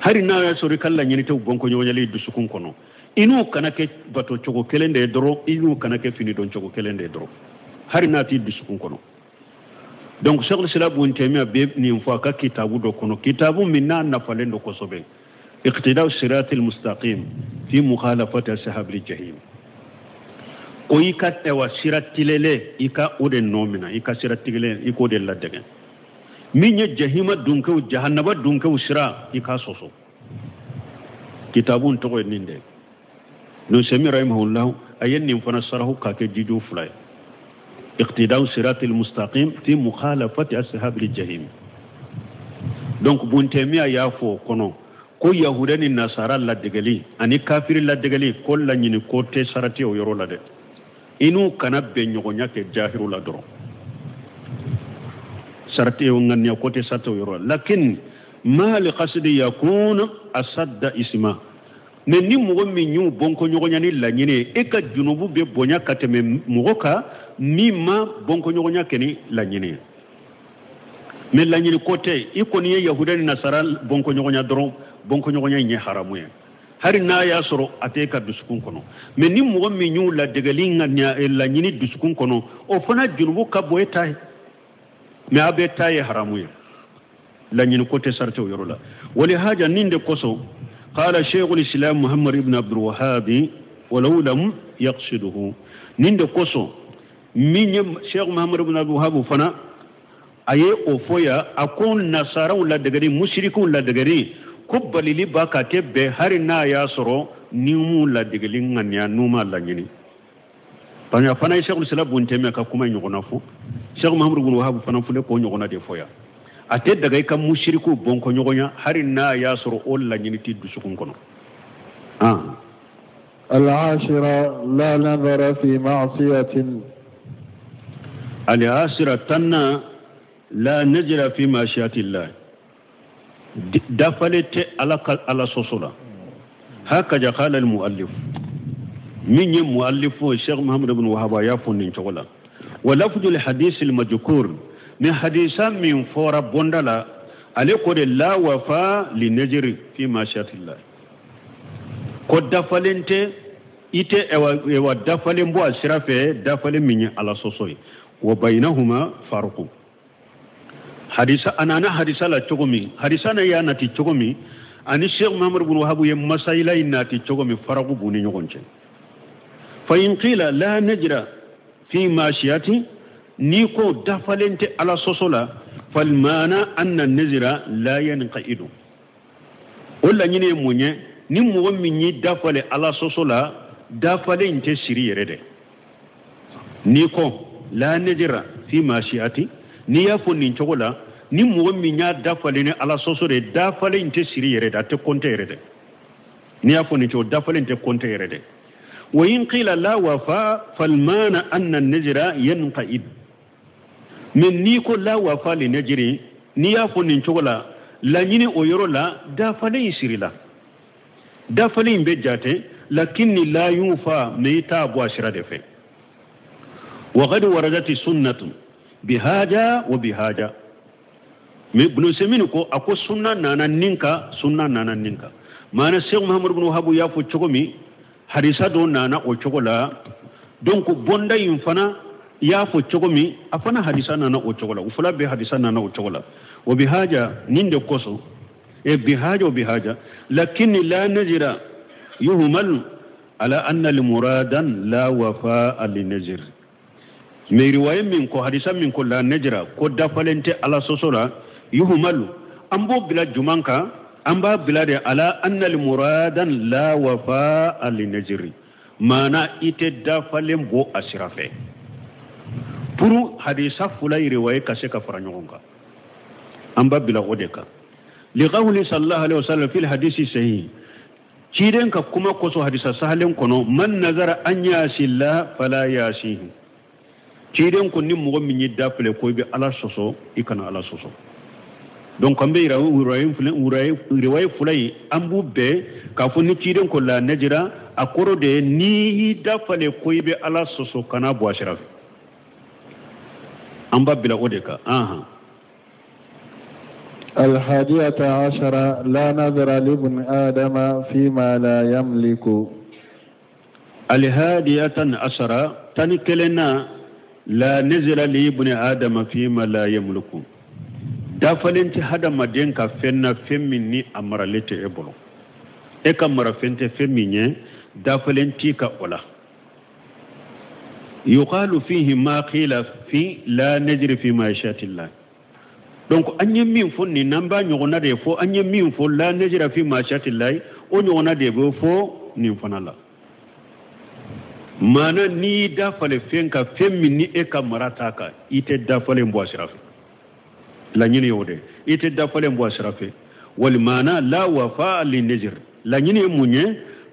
hari n'a y'a sɔrɔ i ka laɲini tɛ bɔnkɔ ɲɔgɔnyali dusukun kɔnɔ, i n'u kana kɛ bato cogo kelen de ye dɔrɔn, i n'u kana kɛ fini don cogo kelen de ye dɔrɔn, hari n'a t'i dusukun kɔnɔ. Donc Cheikh Islam Ibn Taymiyyah bɛ nin fɔ a ka kitabu dɔ kɔnɔ, kitabu min n'a nafalen don kosɛbɛ, iqtida'u siratil mustaqim fi mukhalafati ashabil jahim, ko i ka ewa sira tilelen i ka o de nɔ minɛ, i ka sira tigilen i k'o de ladege, min ye jahima dunkew jahannaba dunkew sira i k'a sɔsɔ. Kitabu tɔgɔ ye nin de. Nusemi rahimahullah a ye nin fana sarahu k'a kɛ jiju fila ye, iqtida'u siratil mustaqim fi mukhalafati ashabil jahim. Donc Buntemiya y'a fɔ o kɔnɔ ko yahuda ni nasara ladegeli ani kafiri ladegeli ko laɲini ko tɛ sarati o yɔrɔ la dɛ, i n'u kana bɛn ɲɔgɔnya kɛ jahiru la dɔrɔn, sarati o ŋaniya ko tɛ sarati o yɔrɔ la. Lakin ma li qasdi yakun asadda isma, mais ni mɔgɔ min y'u bɔnkɔ ɲɔgɔnya ni laɲini ye, e ka junubu bɛ bonya ka tɛmɛ mɔgɔ kan min ma bɔnkɔ ɲɔgɔnya kɛ ni laɲini ye. Mais laɲini ko tɛ, i kɔni ye yahuda ni nasara bɔnkɔ ɲɔgɔnya dɔrɔn, bɔnkɔ ɲɔgɔnya in ye haramu ye, hari n'a y'a sɔrɔ a tɛ e ka dusukun kɔnɔ. Mais ni mɔgɔ min y'u ladegeli laɲini dusukun kɔnɔ, o fana junubu ka bon e ta ye, mais a bɛɛ ta ye haramu ye, laɲini ko tɛ sarati o yɔrɔ la. Wali haja nin de kosɔn qala sheikhul islam Muhammad ibn Abdul Wahhab walau lam yaqsiduhu, nin de kosɔn min ye Sheikh Muhammad ibn Abdul Wahhab fana a ye o fɔ yan, a ko nasaraw ladegeli musirikiw ladegeli ko balili b'a ka tɛ bɛn hari n'a y'a sɔrɔ ni m'u ladegeli ŋaniya n'u ma laɲini. Parce que a fana ye Sheikh Islam Ibn Taymiyyah ka kuma ɲɔgɔnna fɔ, Sheikh Muhammad ibn Wahhab fana filɛ k'o ɲɔgɔnna de fɔ yan. A tɛ daga i ka musirikiw bɔnkɔ ɲɔgɔnya hari n'a y'a sɔrɔ o laɲini t'i dusukun kɔnɔ. العاشرة لا نظر في معصية. العاشرة تنا لا نجر في معصية الله، dafale tɛ ala ka ala sɔsɔ la. Hakaja qala al-muallif, min ye muallifu Sheikh Muhammad ibn Wahhab y'a fɔ nin cogo la. Wa lafdul hadith al-majkur, ni hadisa min fɔra bonda la, ale ko de la wafa li najri fi ma'siyatillah, ko dafalen tɛ i tɛ ewa dafalen bɔ a sira fɛ, dafalen min ye ala sɔsɔ ye. Wa bainahuma farqu, hadisa anana hadisa la cogo min, hadisa na y'a nati cogo min, ani Sheikh Muhammad ibn Wahhab ye masayila in nati cogo min, faraku b'u ni ɲɔgɔn cɛ. Fa in qila la najra fi ma'siyati, ni ko dafalen tɛ ala sɔsɔ la, fal maana anna nazira la yanqaidu, o laɲini ye mun ye? Ni mɔgɔ min y'i dafale ala sɔsɔ la, dafalen in tɛ siri yɛrɛ dɛ. N'i ko la nejira fi mashiati, n'i y'a fɔ nin cogo la, ni mɔgɔ min y'a dafalen ni Ala sɔsɔ de, dafalen in tɛ siri yɛrɛ dɛ, a tɛ kɔnte yɛrɛ dɛ. N'i y'a fɔ nin cogo, dafalen tɛ kɔnte yɛrɛ dɛ. Wa in qila la wafa falmana anna nejira yanqaid. Mais n'i ko la wafa li nejiri, n'i y'a fɔ nin cogo la, laɲini o yɔrɔ la, dafalen in sirila, dafalen in bɛ jate, lakinni la yufa, mais i t'a bɔ a sira de fɛ. Wa qad waradati sunnatu bihaja wa bihaja. Mais Ibn Usaymin ko a ko sunna nana nin kan, sunna nana nin kan. Maana Cheikh Muhammad ibn Wahhab y'a fɔ cogo min, hadisa dɔ nana o cogo la. Donc bonda in fana y'a fɔ cogo min, a fana hadisa nana o cogo la. U fila bɛɛ hadisa nana o cogo la. O bihaja nin de kosɔn, e bihaja o bihaja, lakinni la najira yuhmal ala anna limuradan la wafa li najir. Mais riwaya min ko, hadisa min ko la najira, ko dafalen tɛ Ala sɔsɔ la, yuhmalu, an b'o bila juman kan, an b'a bila de ala anna limuradan la wafa li najiri, maana i tɛ dafalen bɔ a sira fɛ. Pour hadisa fila riwaya ka se ka fara ɲɔgɔn kan, an b'a bila o de kan. Liqawli sallallahu alaihi wasallam fil hadisi sahih, ciden ka kuma kosɔn hadisa sahalen kɔnɔ, man nazara an yasilla fala yasihi. Ciden ko ni mɔgɔ min y'i da filɛ ko i bɛ Ala sɔsɔ, i kana Ala sɔsɔ. Donc an bɛ yira riwaya fila in, an b'u bɛn k'a fɔ ni ciden ko la najira, a kɔrɔ de ye n'i y'i da falen ko i bɛ Ala sɔsɔ, kana bɔ a sira fɛ. An b'a bila o de kan. Ahan. الحادية عشرة لا نذر لابن آدم فيما لا يملك. الهادية عشرة تنكلنا لا نزل لابن آدم فيما لا يملك. Dafalen tɛ hadamaden ka fɛn na, fɛn min ni a maralen tɛ e bolo, e ka marafɛn tɛ fɛn min ye, dafalen t'i ka o la. Yuqalu fihi ma qila fi la najri fi ma yashatillah. Donc an ye min fɔ nin n'an b'a ɲɔgɔnna de fɔ, an ye min fɔ la najra fi ma yashatillah, o ɲɔgɔnna de bɛ fɔ nin fana la. Maana n'i y'i dafalen fɛn kan, fɛn min ni e ka mara t'a kan, i tɛ dafalen bɔ a sira fɛ. Laɲini y'o de, i tɛ dafalen bɔ a sira fɛ. Walimana la wafa li najr, laɲini ye mun ye?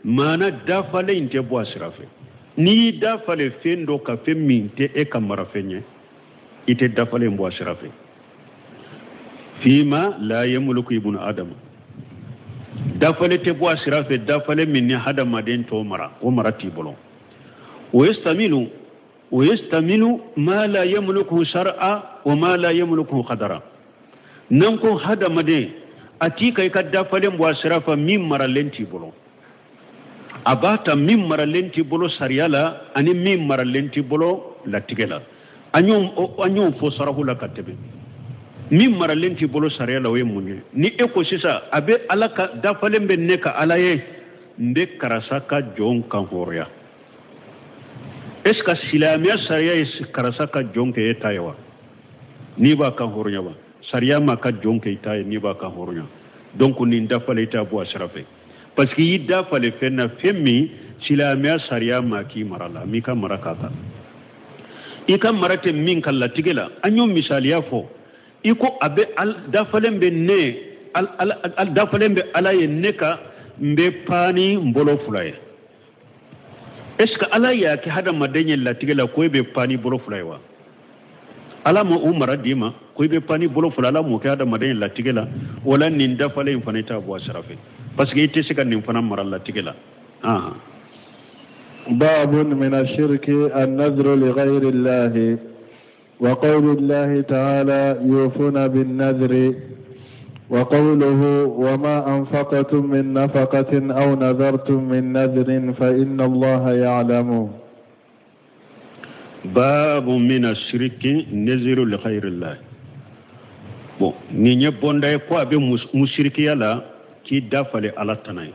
Maana dafalen in tɛ bɔ a sira fɛ. N'i y'i dafalen fɛn dɔ kan, fɛn min tɛ e ka marafɛn ye, i tɛ dafalen bɔ a sira fɛ. Fima la yamliku ibnu adama, dafalen tɛ bɔ a sira fɛ, dafalen min ni hadamaden t'o mara, o mara t'i bolo. O yastamilu o yastamilu ma la yamliku shar'a wa ma la yamliku qadara. N'an ko hadamaden a t'i ka i ka dafalen bɔ a sira fɛ min maralen t'i bolo, a b'a ta min maralen t'i bolo sariya la ani min maralen t'i bolo latigɛ la. An y'o fɔ sarahu la ka tɛmɛ. Min maralen t'i bolo sariya la, o ye mun ye? Ni e ko sisan a bɛ Ala ka dafalen bɛ ne ka Ala ye, n bɛ karisa ka jɔn kan hɔrɔnya. Est ce que silamɛya sariya ye karisa ka jɔn kɛ e ta ye wa? N'i b'a kan hɔrɔnya wa? Sariya ma ka jɔn kɛ i ta ye n'i b'a kan hɔrɔnya. Donc nin dafalen i t'a bɔ a sira fɛ, parce que i dafalen fɛn na, fɛn min silamɛya sariya ma k'i mara la, m'i ka mara k'a kan. I ka mara tɛ min kan latigɛ la, an y'o misaliya fɔ. I ko a bɛ dafalen bɛ ne, dafalen bɛ Ala ye ne ka n bɛ pan ni n bolo fila ye. Est ce que Ala y'a kɛ hadamaden ye latigɛ la ko e bɛ pan ni bolo fila ye wa? Ala ma o mara d'i ma ko i bɛ pan ni bolo fila, Ala m'o kɛ hadamaden ye latigɛ la. O la nin dafalen in fana i t'a bɔ a sira fɛ, parce que i tɛ se ka nin fana mara latigɛ la. باب من الشرك النذر لغير الله وقول الله تعالى يوفون بالنذر وقوله وما أنفقتم من نفقة أو نذرتم من نذر فإن الله يعلم. باب من الشرك نذر لغير الله. Bon, nin ye bonda ye ko a bɛ musirikiya la k'i dafale Ala tana ye,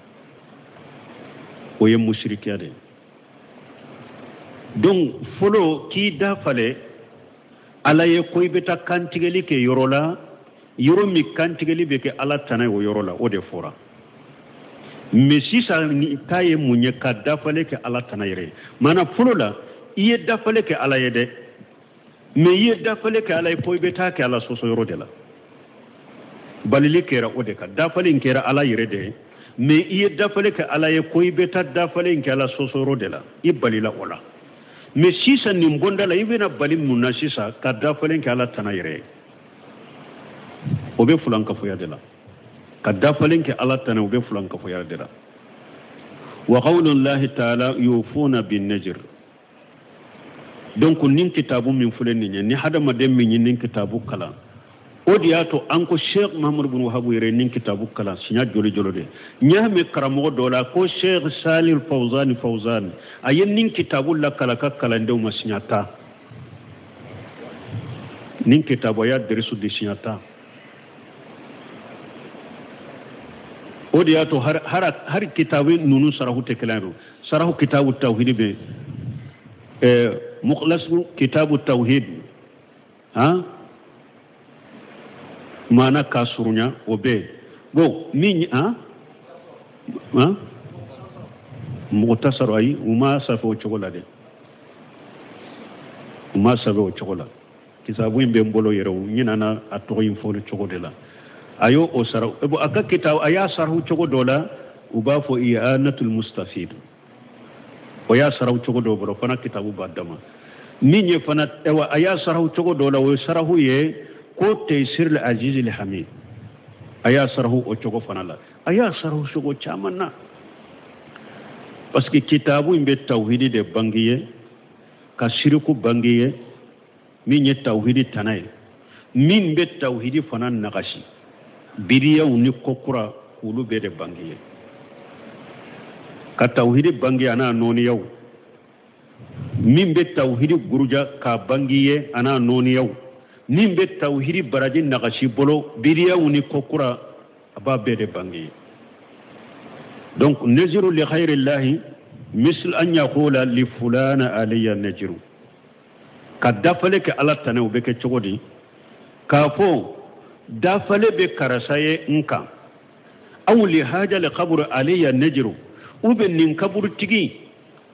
o ye musirikiya de ye. Donc fɔlɔ k'i dafale Ala ye ko i bɛ taa kantigɛli kɛ yɔrɔ la, yɔrɔ min kantigɛli bɛ kɛ Ala tana ye, o yɔrɔ la, o de fɔra. Mais sisan ni ta ye mun ye? Ka dafale kɛ Ala tana yɛrɛ ye. Maana fɔlɔ la I ye dafale kɛ Ala ye dɛ, mais i ye dafale kɛ Ala ye fo i bɛ taa kɛ Ala sɔsɔ yɔrɔ de la. Balili kɛra o de kan, dafale in kɛra Ala yɛrɛ de ye, mais i ye dafale kɛ Ala ye ko i bɛ taa dafale in kɛ Ala sɔsɔ yɔrɔ de la, i balila o la. Mais sisan nin bonda la, i bɛna bali mun na sisan ka dafalen kɛ Ala tana yɛrɛ ye? O bɛ fulankafoya de la. Ka dafalen kɛ Ala tana, o bɛ fulankafoya de la. Wa qawlullahi ta'ala yufuna bin najr. Donc nin kitabu min filɛ nin ye, ni hadamaden min ye nin kitabu kalan, o de y'a to an ko Sheikh Muhammad bin Wahab yɛrɛ nin kitabu kalan siɲɛ joli joli de. N y'a mɛn karamɔgɔ dɔ la ko Sheikh Salih Fawzan Fawzan, a ye nin kitabu lakala ka kalandenw ma siɲɛ 10. Nin kitabu a y'a derisu di siɲɛ 10. O de y'a to har kitabu ninnu sarahu tɛ kelen ye. Sarahu kitabu tawhid bɛ mukhlasu kitabu tawhid, han maana ka surunya o bɛ bon min han han mukhtasar, ayi u ma safe o cogo la dɛ, u ma safe o cogo la. Kitabu in bɛ n bolo yɛrɛ, u ɲinana a tɔgɔ in fɔli cogo de la. A y'o o sara, bon a ka kitabu a y'a sarahu cogo dɔ la, u b'a fɔ i'anatul mustafid, o y'a sarahu cogo dɔ bolo fana, kitabu b'a dama. Min ye fana, ayiwa a y'a sarahu cogo dɔ la, o ye sarahu ye ko taysir al aziz al hamid, a y'a sarahu o cogo fana la. A y'a sarahu cogo caman na, parce que kitabu in bɛ tawhidi de bange ye, ka siriku bange ye, min ye tawhidi tana ye, min bɛ tawhidi fana nagasi, biriyaw ni kokura k'olu bɛɛ de bange ye, ka tawhidi bange a n'a nɔɔniyaw, min bɛ tawhidi guruja k'a bange ye a n'a nɔɔniyaw, min bɛ tawhidi baraji nagasi bolo, biriyaw ni kokura, a b'a bɛɛ de bange ye. Donc naziru li khayrillahi misl an yaqula li fulana alayya najiru. Ka dafale kɛ Ala tana, o bɛ kɛ cogo di? K'a fɔ dafale bɛ karisa ye n kan, aw li haja li qabru alayya najiru, ou bien nin kaburutigi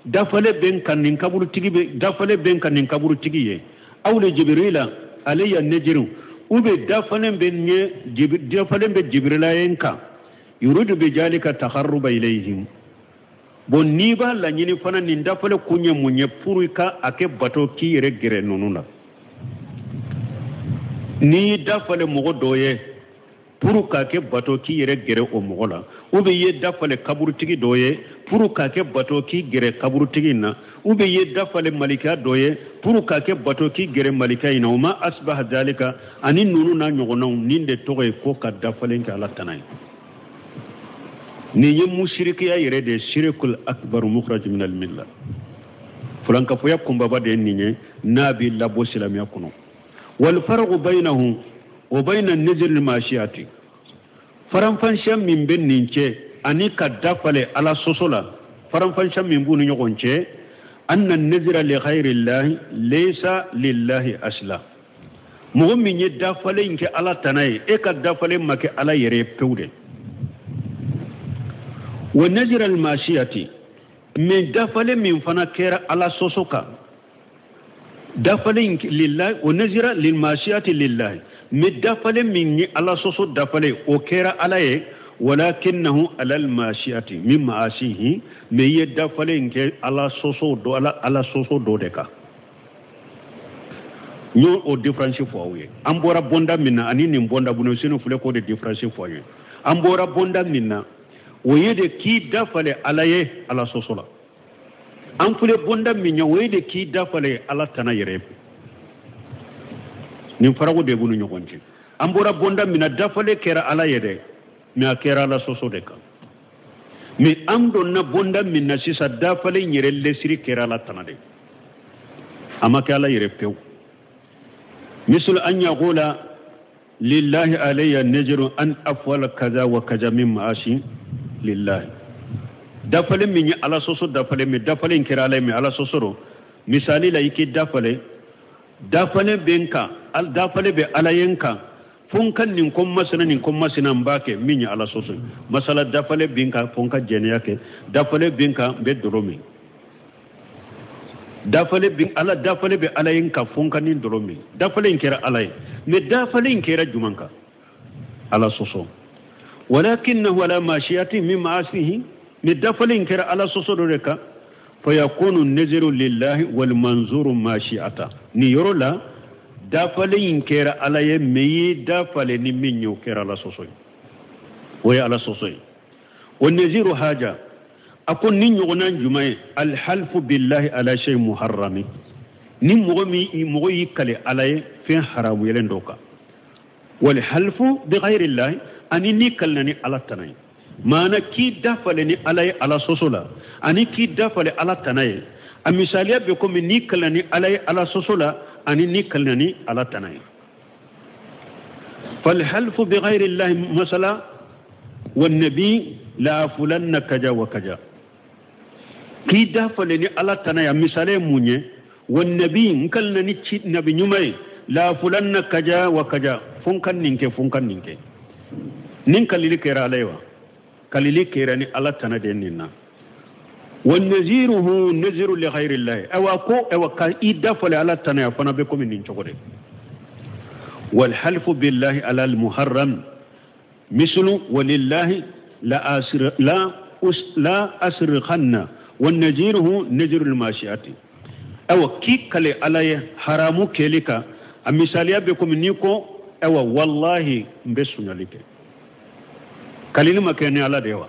dafale bɛ n kan, nin kaburutigi bɛ dafale bɛ n kan nin kaburutigi ye, aw li jibrila alayya najiru, ou bien dafale bɛ n ye dafale bɛ jibrila ye n kan, yuridu bi jalika takharruba ilayhim. Bon n'i b'a laɲini fana nin dafale kun ye mun ye pour ka a kɛ bato k'i yɛrɛ gɛrɛ ninnu na. N'i y'i dafale mɔgɔ dɔ ye pour k'a kɛ bato k'i yɛrɛ gɛrɛ o mɔgɔ la, ou bien i ye dafale kaburutigi dɔ ye pour k'a kɛ bato k'i gɛrɛ kaburutigi in na, ou bien i ye dafale malika dɔ ye pour k'a kɛ bato k'i gɛrɛ malika in na, o ma asbaha zalika, ani ninnu n'a ɲɔgɔnnaw, nin de tɔgɔ ye ko ka dafalen kɛ Ala tana ye. Nin ye musirikiya yɛrɛ de ye, shirikul akbar mukhraj min al milla, fulankafoya kunbaba de ye nin ye, n'a b'i labɔ silamɛya kɔnɔ. Wal farqu baynahu wa bayna nizr al mashiyati, faranfansiya min bɛ nin cɛ ani ka dafale Ala sɔsɔ la, faranfansiya min b'u ni ɲɔgɔn cɛ, anna nizra li ghayrillahi laysa lillahi asla. Mɔgɔ min ye dafale in kɛ Ala tana ye, e ka dafale ma kɛ Ala yɛrɛ ye pewu de. Wa nizra al mashiyati, min dafale min fana kɛra Ala sɔsɔ kan, dafale in lillahi, wa nizra lil mashiyati lillahi, mais dafale min ye Ala sɔsɔ dafale, o kɛra Ala ye, walakinnahu alal mashiyati min maasihi, mais i ye dafale in kɛ Ala sɔsɔ dɔ, Ala sɔsɔ dɔ de kan. N y'o o différence fɔ aw ye. An bɔra bonda min na ani nin bonda bunu sinu filɛ k'o de différence fɔ aw ye. An bɔra bonda min na, o ye de k'i dafale Ala ye Ala sɔsɔ la. An filɛ bonda min ye, o ye de k'i dafale Ala tana yɛrɛ ye. Nin farago de b'u ni ɲɔgɔn cɛ. An bɔra bonda min na, dafale kɛra Ala ye dɛ, mais a kɛra Ala sɔsɔ de kan. Mais an donna bonda min na sisan, dafale in yɛrɛ lesiri kɛra Ala tana de, a ma kɛ Ala yɛrɛ pewu. Misal an yaqula lillahi alayya najru an afwala kaza wa kaza min ma'asi lillahi. Dafale min ye Ala sɔsɔ dafale min, dafale in kɛra Ala ye, mais Ala sɔsɔ don. Misali la, i k'i dafale, dafale bɛ n kan, dafale bɛ Ala ye n kan, fo n ka nin ko masina, nin ko masina n b'a kɛ min ye Ala sɔsɔ ye. Masala dafale bɛ n kan, fo n ka jɛnɛya kɛ, dafale bɛ n kan, n bɛ dɔlɔ min. Dafale bɛ ala, dafale bɛ ala ye n kan fo n ka nin dɔlɔ min. Dafale in kɛra ala ye, mais dafale in kɛra jumɛn kan? Ala sɔsɔ. Walakinahu ala masiyati min maasihi, mais dafale in kɛra ala sɔsɔ dɔ de kan. Fayakunu naziru lillahi wal manzuru mashi'ata. Nin yɔrɔ la dafale in kɛra ala ye, mais i ye dafale ni min ye o kɛra ala sɔsɔ ye, o ye ala sɔsɔ ye. O naziru haja, a ko ni ɲɔgɔnna jumɛn ye? Alhalfu billahi ala shay muharrami, ni mɔgɔ min mɔgɔ y'i kale ala ye fɛn haramuyalen dɔ kan. Wal halfu bi ghayri llahi, ani n'i kalina ni ala tana ye, maana k'i dafale ni ala ye ala sɔsɔ la, ani k'i dafale ala tana ye. A misaliya bɛ komi n'i kalina ni ala ye ala sɔsɔ la, ani n'i kalina ni ala tana ye. Falhalfu bi ghayri llahi masala wannabi la fulanna kaja wa kaja, k'i dafale ni ala tana ye, a misaliya ye mun ye? Wannabi, n kalina ni ci nabi ɲuman ye, la fulanna kaja wa kaja, fo n ka nin kɛ, fo n ka nin kɛ. Nin kalili kɛra ala ye wa? Kalili kɛra ni ala tana de nin na. Wa naziruhu naziru li ghayri llahi, awa ko awa ka i dafale ala tana ye, a fana bɛ komi nin cogo de. Wal halfu billahi ala al muharram mislu walillahi la asir la us la asrikhanna wa naziruhu naziru al mashiati. Awa k'i kale ala ye haramu kɛli kan, a misaliya bɛ komi n'i ko awa wallahi n bɛ suɲali kɛ. Kalili ma kɛ ni ala de ye wa?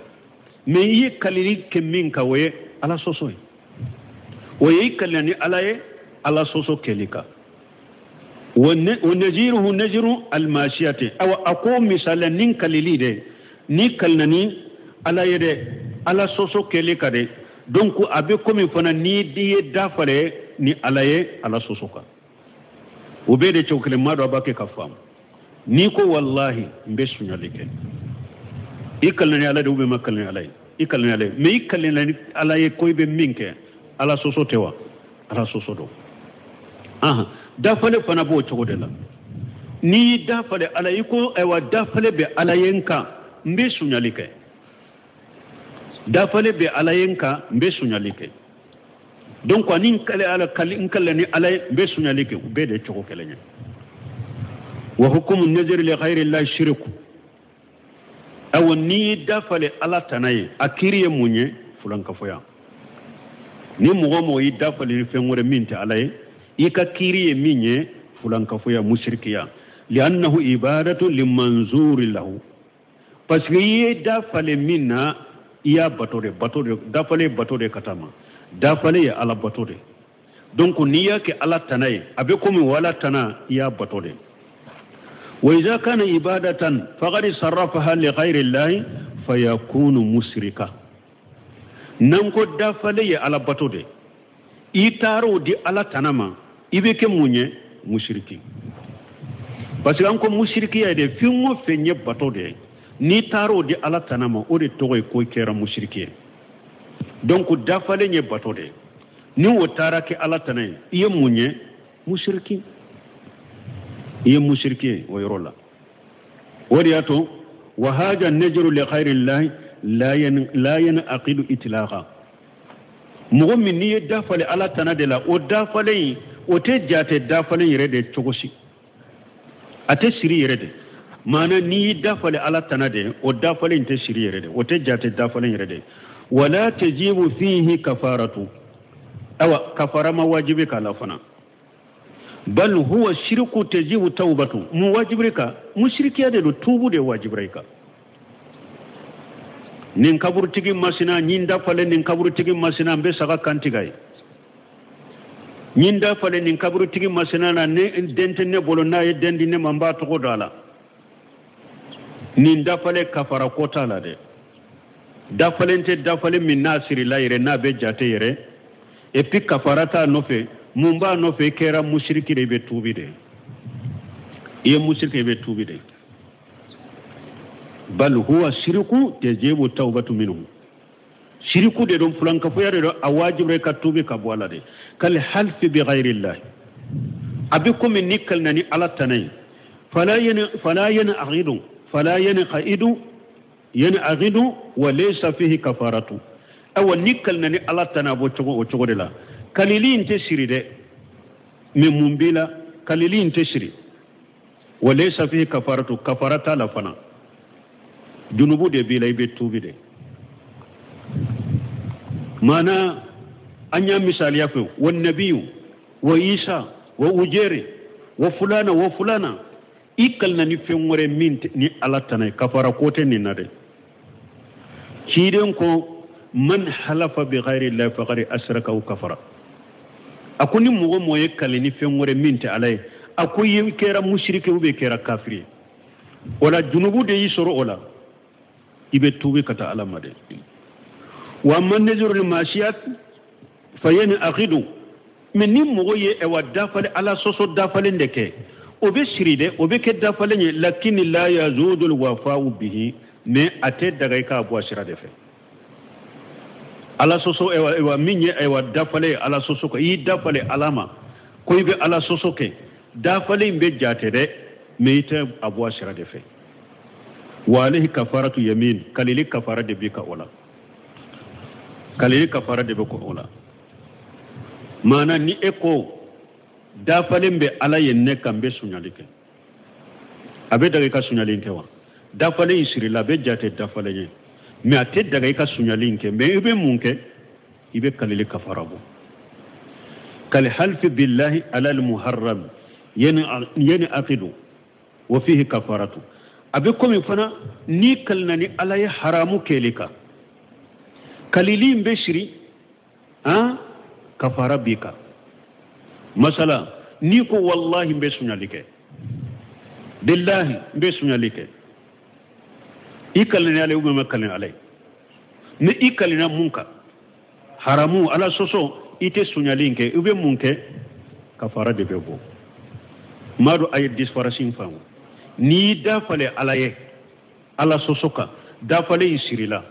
Mais i ye kalili kɛ min kan, o ye ala sɔsɔ ye. O ye i kalila ni ala ye ala sɔsɔ kɛli kan. Wa naziruhu naziru almasiyati, awa a ko misaliya nin kalili de, n'i kalina ni ala ye dɛ, ala sɔsɔ kɛli kan dɛ, donc a bɛ komi fana n'i ye dafale ni ala ye ala sɔsɔ kan. O bɛɛ de cogo kelen, maa dɔ b'a kɛ ka faamu. N'i ko wallahi n bɛ suɲali kɛ, i kalina ni ala de ou bien ma kalina ni ala ye? I kalina ni ala ye, mais i kalina ni ala ye ko i bɛ min kɛ ala sɔsɔ tɛ wa? Ala sɔsɔ don. Ahan, dafale fana b'o cogo de la. N'i y'i dafale ala i ko ayiwa dafale bɛ ala ye n kan, n bɛ suɲali kɛ. Dafale bɛ ala ye n kan, n bɛ suɲali kɛ. Donc ani n kale ala kali n kalila ni ala ye n bɛ suɲali kɛ, u bɛɛ de ye cogo kelen ye. Wa hukumu nazari li ghayri llahi shirku, awa n'i y'i dafale ala tana ye, a kiiri ye mun ye? Fulankafoya. Ni mɔgɔ mɔgɔ y'i dafale ni fɛn wɛrɛ min tɛ ala ye, i ka kiiri ye min ye? Fulankafoya, musirikiya. Liannahu ibadatu limanzuri lahu, parce que i ye dafale min na, i y'a bato de, bato de, dafale ye bato de ka taa ma, dafale ye ala bato de. Donc n'i y'a kɛ ala tana ye, a bɛ komi o ala tana i y'a bato de. Wa iza kana ibadatan faqad sarrafaha li ghayri llahi fayakunu musrika. N'an ko dafale ye ala bato de, i taar'o di ala tana ma, i bɛ kɛ mun ye? Musiriki. Parce que an ko musirikiya de, fɛn o fɛn ye bato de ye, n'i taar'o di ala tana ma, o de tɔgɔ ye ko i kɛra musiriki ye. Donc dafalen ye bato de ye, ni o taara kɛ ala tana ye, i ye mun ye? Musiriki. I ye musiriki ye o yɔrɔ la. O de y'a to wa haja najru li ghayri llahi la yanaqidu itlaqa. Mɔgɔ min n'i ye dafale ala tana de la, o dafalen in o tɛ jate dafalen yɛrɛ de cogo si, a tɛ siri yɛrɛ de. Maana n'i y'i dafale ala tana de, o dafalen in tɛ siri yɛrɛ de, o tɛ jate dafalen yɛrɛ de. Wala tajibu fihi kafaratu, awa kafara ma wajibi k'a la fana. Bal huwa shirku tajibu tawbatu, mu wajibiri ka mushrikiya de don, tuubu de wajibira i kan. Nin kaburutigi masina, nin dafale nin kaburutigi masina, n bɛ saga kantigɛ ye. Nin dafale nin kaburutigi masina na, ne den tɛ ne bolo, n'a ye den di ne ma, n b'a tɔgɔ don a la. Nin dafale kafara ko t'a la dɛ. Dafalen tɛ dafalen min n'a sirila yɛrɛ, n'a bɛ jate yɛrɛ. Et puis kafara t'a nɔfɛ, mun b'a nɔfɛ? I kɛra musiriki de, i bɛ tuubi de. I ye musiriki, i bɛ tuubi de. Bal huwa shirku tajibu tawbatu minhu, shirku de don, fulankafoya de don, a wajibira ka tuubi ka bɔ a la de. Kal halfi bi ghayri llahi, a bɛ komi ni kalina ni ala tana ye. Fala yanqidu, fala yanqidu, yanqidu wa laysa fihi kafaratu. Awa ni kalina ni ala tana, a b'o cogo o cogo de la. Kalili in tɛ siri dɛ, mais mun b'i la? Kalili in tɛ siri. Wa laysa fihi kafaratu, kafara t'a la fana. Junubu de b'i la, i bɛ tuubi de. Maana an y'a misaliya fɛ, wa nabiyu wa isa wa ujeri wa fulana wa fulana, i kalina ni fɛn wɛrɛ min ni Ala tana ye, kafara ko tɛ nin na dɛ. Ciden ko man halafa bi ghayri llahi faqad asraka aw kafara. A ko ni mɔgɔ mɔgɔ ye kali ni fɛn wɛrɛ min tɛ Ala ye, a ko i kɛra musirike ou bien kɛra kafiri ye. O la junubu de y'i sɔrɔ o la, i bɛ tuubi ka taa Ala ma dɛ. Wa man nazuru masiyat fa yanaqidu. Mais ni mɔgɔ ye ɛwa dafalen, Ala sɔsɔ dafalen de kɛ, o bɛ siri dɛ, o bɛ kɛ dafalen ye, lakini la yazudul wafa'u bihi, mais a tɛ daga i k'a bɔ a sira de fɛ. Ala sɔsɔ ɛwa min ye ɛwa dafalen ye Ala sɔsɔ kan, i y'i dafalen Ala ma ko i bɛ Ala sɔsɔ kɛ, dafalen in bɛ jate dɛ, mais i tɛ a bɔ a sira de fɛ. Wa alayhi kafaratu yamin, kalili kafara de b'i kan o la, kalili kafara de bɛ o la. Maana ni e ko dafalen bɛ Ala ye ne kan, n bɛ suɲali kɛ, a bɛ daga i ka suɲali in kɛ wa? Dafalen in sirila, a bɛ jate dafalen ye, mais a tɛ daga i ka suɲali in kɛ. Mais i bɛ mun kɛ? I bɛ kalili kafara bɔ. Kal halfi billahi ala al muharram yanaqidu wa fihi kafaratu. A bɛ komi fana n'i kalina ni Ala ye haramu kɛli kan, kalili in bɛ siri, han, kafara b'i kan. Masala n'i ko wallahi n bɛ suɲali kɛ, billahi n bɛ suɲali kɛ, i kalina Ala ye ou bien ma kalina Ala ye, mais i kalina mun kan? Haramu, Ala sɔsɔ, i tɛ suɲali in kɛ, i bɛ mun kɛ? Kafara de bɛ bɔ. Maa dɔ a ye différence in faamu. N'i y'i dafalen Ala ye Ala sɔsɔ kan, dafalen in sirila,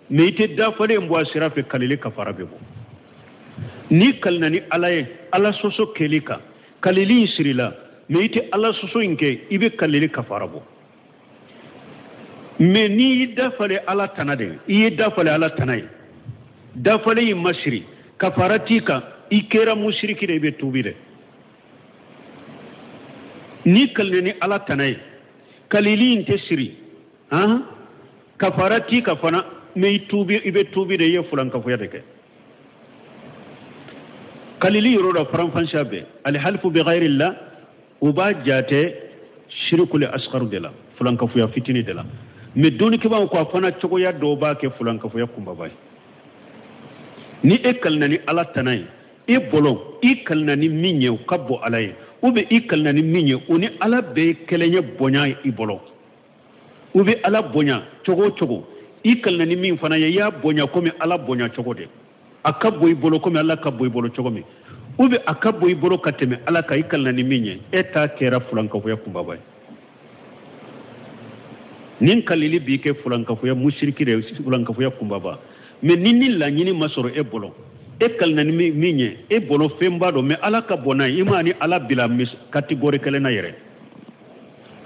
mais i tɛ dafalen in bɔ a sira fɛ, kalili kafara bɛ bɔ. N'i kalina ni Ala ye Ala sɔsɔ kɛli kan, kalili in sirila, mais i tɛ Ala sɔsɔ in kɛ, i bɛ kalili kafara bɔ. Mais n'i y'i dafalen Ala tana de, i y'i dafalen Ala tana ye, dafalen in ma siri, kafara t'i kan, i kɛra musiriki de, i bɛ tuubi dɛ. N'i kalina ni Ala tana ye, kalili in tɛ siri, han, kafara t'i kan fana, mais i tuubi, i bɛ tuubi de, i ye fulankafoya de kɛ. Kalili yɔrɔ la faranfasiya bɛɛ, alihalifu bi ghayrillah, o b'a jate shirikul asghar de la, fulankafoya fitini de la. Mais dɔnnikɛbaaw ko a fana cogoya dɔw b'a kɛ fulankafoya kunbaba ye. Ni e kalina ni Ala tana ye, e bolo i kalina ni min ye o ka bon Ala ye, ou bien i kalina ni min ye o ni Ala bɛɛ ye kelen ye bonya ye i bolo, ou bien Ala bonya cogo o cogo, i kalina ni min fana ye, i y'a bonya komi Ala bonya cogo de, a ka bon i bolo komi Ala ka bon i bolo cogo min, ou bien a ka bon i bolo ka tɛmɛ Ala kan, i kalina ni min ye, e ta kɛra fulankafoya kunbaba ye. Nin kalili b'i kɛ fulankafoya musiriki de, fulankafoya kunbaba. Mais ni laɲini ma sɔrɔ e bolo, e kalina ni min ye, e bolo fɛnba don, mais Ala ka bon n'a ye, i m'a ni Ala bila catégorie kelen na yɛrɛ.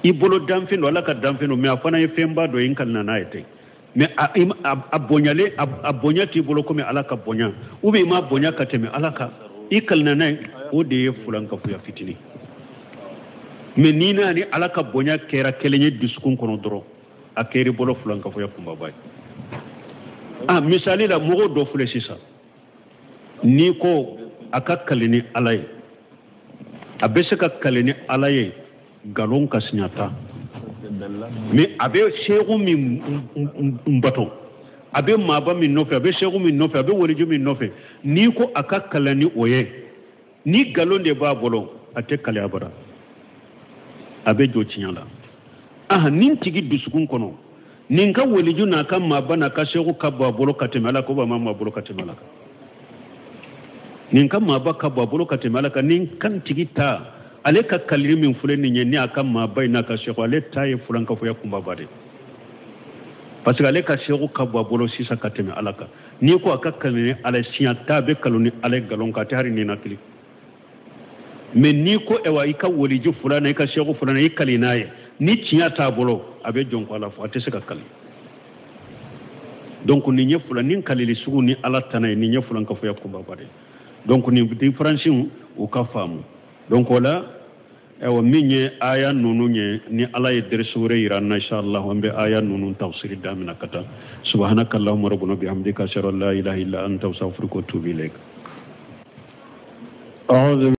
I bolo danfɛn don, Ala ka danfɛn don, mais a fana ye fɛnba dɔ ye, n kalina n'a ye ten. Mais a bonyalen, a bonya t'i bolo komi Ala ka bonya, ou bien i m'a bonya ka tɛmɛ Ala kan, i kalina n'a ye, o de ye fulankafoya fitinin. Mais n'i n'a ni Ala ka bonya kɛra kelen ye dusukun kɔnɔ dɔrɔn, a kɛr'i bolo fulankafoya kunbaba ye. Ah, misali la mɔgɔ dɔ filɛ sisan, n'i ko a ka kali ni Ala ye, a bɛ se ka kali ni Ala ye nkalon ka siɲɛ tan, mais a bɛ seegu min bato, a bɛ maaba min nɔfɛ, a bɛ seegu min nɔfɛ, a bɛ waliju min nɔfɛ, n'i ko a ka kali ni o ye, ni nkalon de b'a bolo, a tɛ kali abada, a bɛ jɔ tiɲɛ la. Ah, nin tigi dusukun kɔnɔ, nin ka waliju n'a ka maaba n'a ka seegu ka bɔ a bolo ka tɛmɛ Ala kan, ou bien a ma bɔ a bolo ka tɛmɛ Ala kan. Nin ka maaba ka bɔ a bolo ka tɛmɛ Ala kan, nin kan tigi ta, ale ka kalili min filɛ nin ye, ni a ka maaba ye n'a ka seegu, ale ta ye fulankafoya kunbaba de ye. Parce que ale ka seegu ka bɔ a bolo sisan ka tɛmɛ Ala kan. N'i ko a ka kali ni Ala ye, siɲɛ ta bɛ kalo ni Ala ye nkalon kan, a tɛ hali ninakili. Mais n'i ko ɛwa i ka waliju fulana, i ka seegu fulana, i kali n'a ye, ni tiɲɛ t'a bolo, a bɛ jɔn ko Ala fɔ, a tɛ se ka kali. Donc nin ye fula, nin kalili sugu ni Ala tana ye, nin ye fulankafoya kunbaba de ye. Donc nin différence u ka faamu. Donc o la, ayiwa, min ye aya ninnu ye, ni Ala ye deresi wɛrɛ yira an na, inshallah, an bɛ aya ninnu tafsiri damina ka taa. Subhanaka allahumma rabbana bihamdika, ashhadu an la ilaha illa anta, astaghfiruka wa atubu ilayk. أعوذ